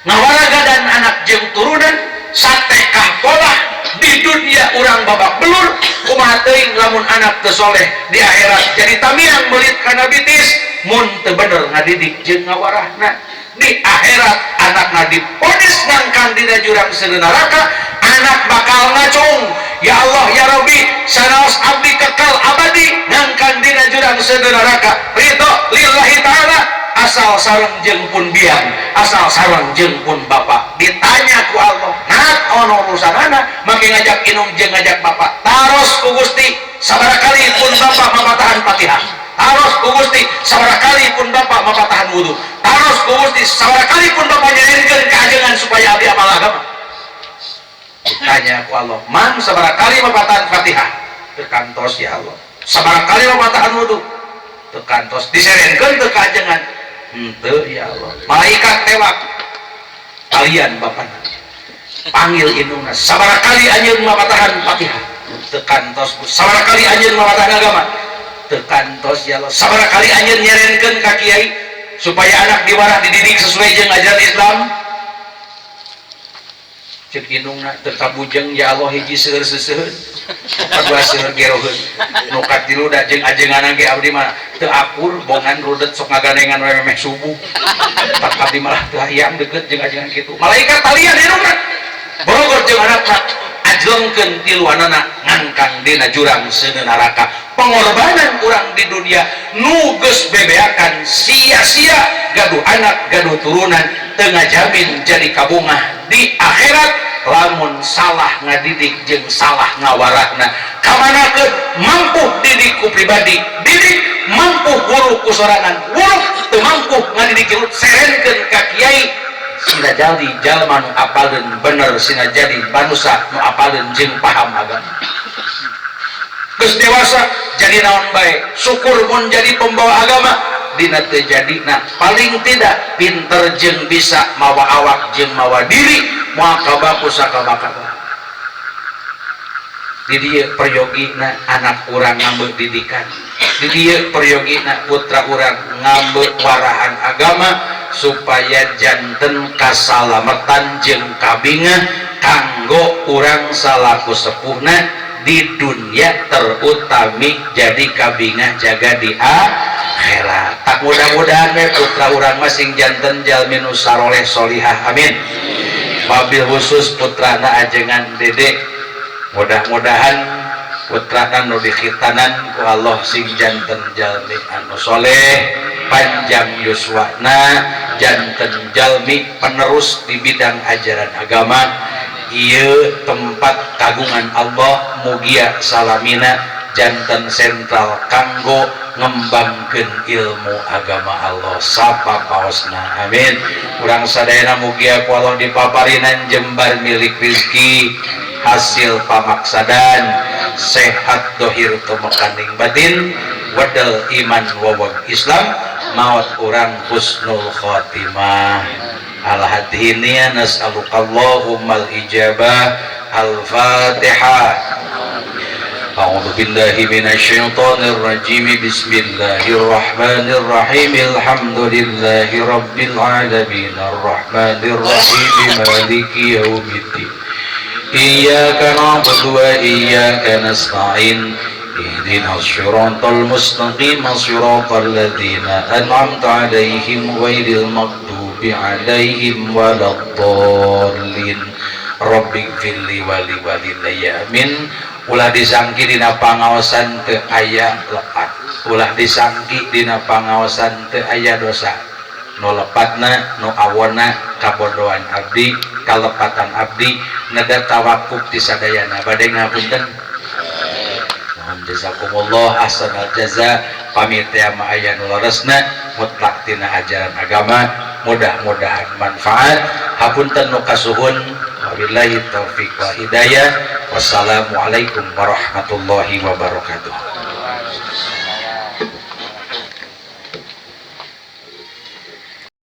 S1: ngawaraga dan anak jeung turunan satekah polah di dunia urang babak belur kumaha teuing lamun anak teu soleh di akhirat jadi tamiang meulit kana bitis mun teu bener ngadidik jeung ngawarahna. Di akhirat anakna diponis ngangkang dina jurang seuneu neraka, anak bakal ngacung ya Allah ya Rabbi sanaos abdi kekal abadi ngangkang dina jurang seuneu neraka ridho lillahi ta'ala asal sareng jeung pun biang asal sareng jeung pun bapak. Ditanya ku Allah nat ono urusanana make ngajak inung jeung ngajak bapak taros ku Gusti sabaraha kali pun bapak mapatahan Fatihah, taros ku Gusti sabaraha kali pun bapak mapatahan wudu, taros ku Gusti sabaraha kali pun bapak nyarenkeun ka ajengan supaya abdi apal agama. Tanya ku Allah mang sabaraha kali mapatahan Fatihah teu kantos ya Allah, sabaraha kali mapatahan wudu teu kantos, diserenkeun teu ka ajengan henteu ya Allah. Malaikat tewak kalian bapana panggil indungna sabaraha kali anjeun mapatahan Fatihah teu kantos, sabaraha kali anjeun mapatahan agama teu kantos ya Allah, sabaraha kali anjeun nyerenkeun ka kiai supaya anak diwarah dididik sesuai jeung ajaran Islam. Ceuk indungna teu kabujeng ya Allah hiji seueur seseuheun kadua seueur geroheun nu katilu da jeung ajenganna ge abdi mah teu akur bongan rudet sok ngagandengan we memeh subuh tak abdi malah teu hayang deukeut jeung ajengan kitu. Malaikat talian indungna borogot jeung anakna ajlengkeun tiluanana ngangkang dina jurang seuneu neraka. Pengorbanan urang di dunia nu geus bebeakan sia-sia gaduh anak gaduh turunan teu ngajamin jadi kabungah di akhirat lamun salah ngadidik jeung salah ngawarahna. Kamanakeun mampu didik ku pribadi didik mampu guru ku sorangan guru teu mampu ngadidik jeung serenkeun ka kiai sina jadi jalma nu apaleun bener sina jadi manusa nu apaleun jeung paham agama. Geus dewasa jadi naon bae syukur mun jadi pembawa agama dina teu jadina paling tidak pinter jeung bisa mawa awak jeung mawa diri moal kabaku sakabakaba. Di dieu peryogina anak urang ngambil didikan, di dieu peryogina putra urang ngambil warahan agama supaya janten kasalamatan jeung kabingah kanggo urang salaku sepuhna di dunia terutami jadi kabingah jaga di akhirat. Tak mudah-mudahan we putra urang masing janten jalmi nu saroleh solihah amin. Wabil khusus putrana ajengan Dede mudah-mudahan putrana nu dikhitanan ku Allah sing janten jalmi anu soleh panjang yuswana janten jalmi penerus di bidang ajaran agama. Ieu tempat kagungan Allah mugia salamina janten sentral kanggo ngembangkeun ilmu agama Allah sapapaosna amin. Urang sadayana mugia ku Allah dipaparinan jembar milik rizki Hasil pamaksadan sehat dohir tumekaning batin wadal iman wawag Islam maut urang husnul khotimah. Ala hadhinia nas'alukallahummal ijabah. Al-Fatihah. A'udzu billahi minasyaitonir rajim. Bismillahirrahmanirrahim. Alhamdulillahi rabbil alamin arrahmanir rahim maliki yaumiddin. Iyyaka na'budu wa iyyaka nasta'in. Ihdinas siratal mustaqim siratal ladzina an'amta 'alaihim ghairil maghdubi 'alaihim waladdallin. Rabbighfirli wa liwalidayya amin. Ulah disangki dina pangaosan teu aya lepat, ulah disangki dina pangaosan teu aya dosa. Nu lepatna nu awonna kabodohan abdi, kalepatan abdi neda tawakuf ti sadayana. Bade ngapunten. Mohon jazakumullah ahsanal jaza. Pamit teh mah aya nu leresna mutlak tina ajaran agama, mudah-mudahan manfaat. Hapunten nu kasuhun. Wabillahi taufik wal hidayah. Wassalamualaikum warahmatullahi wabarakatuh.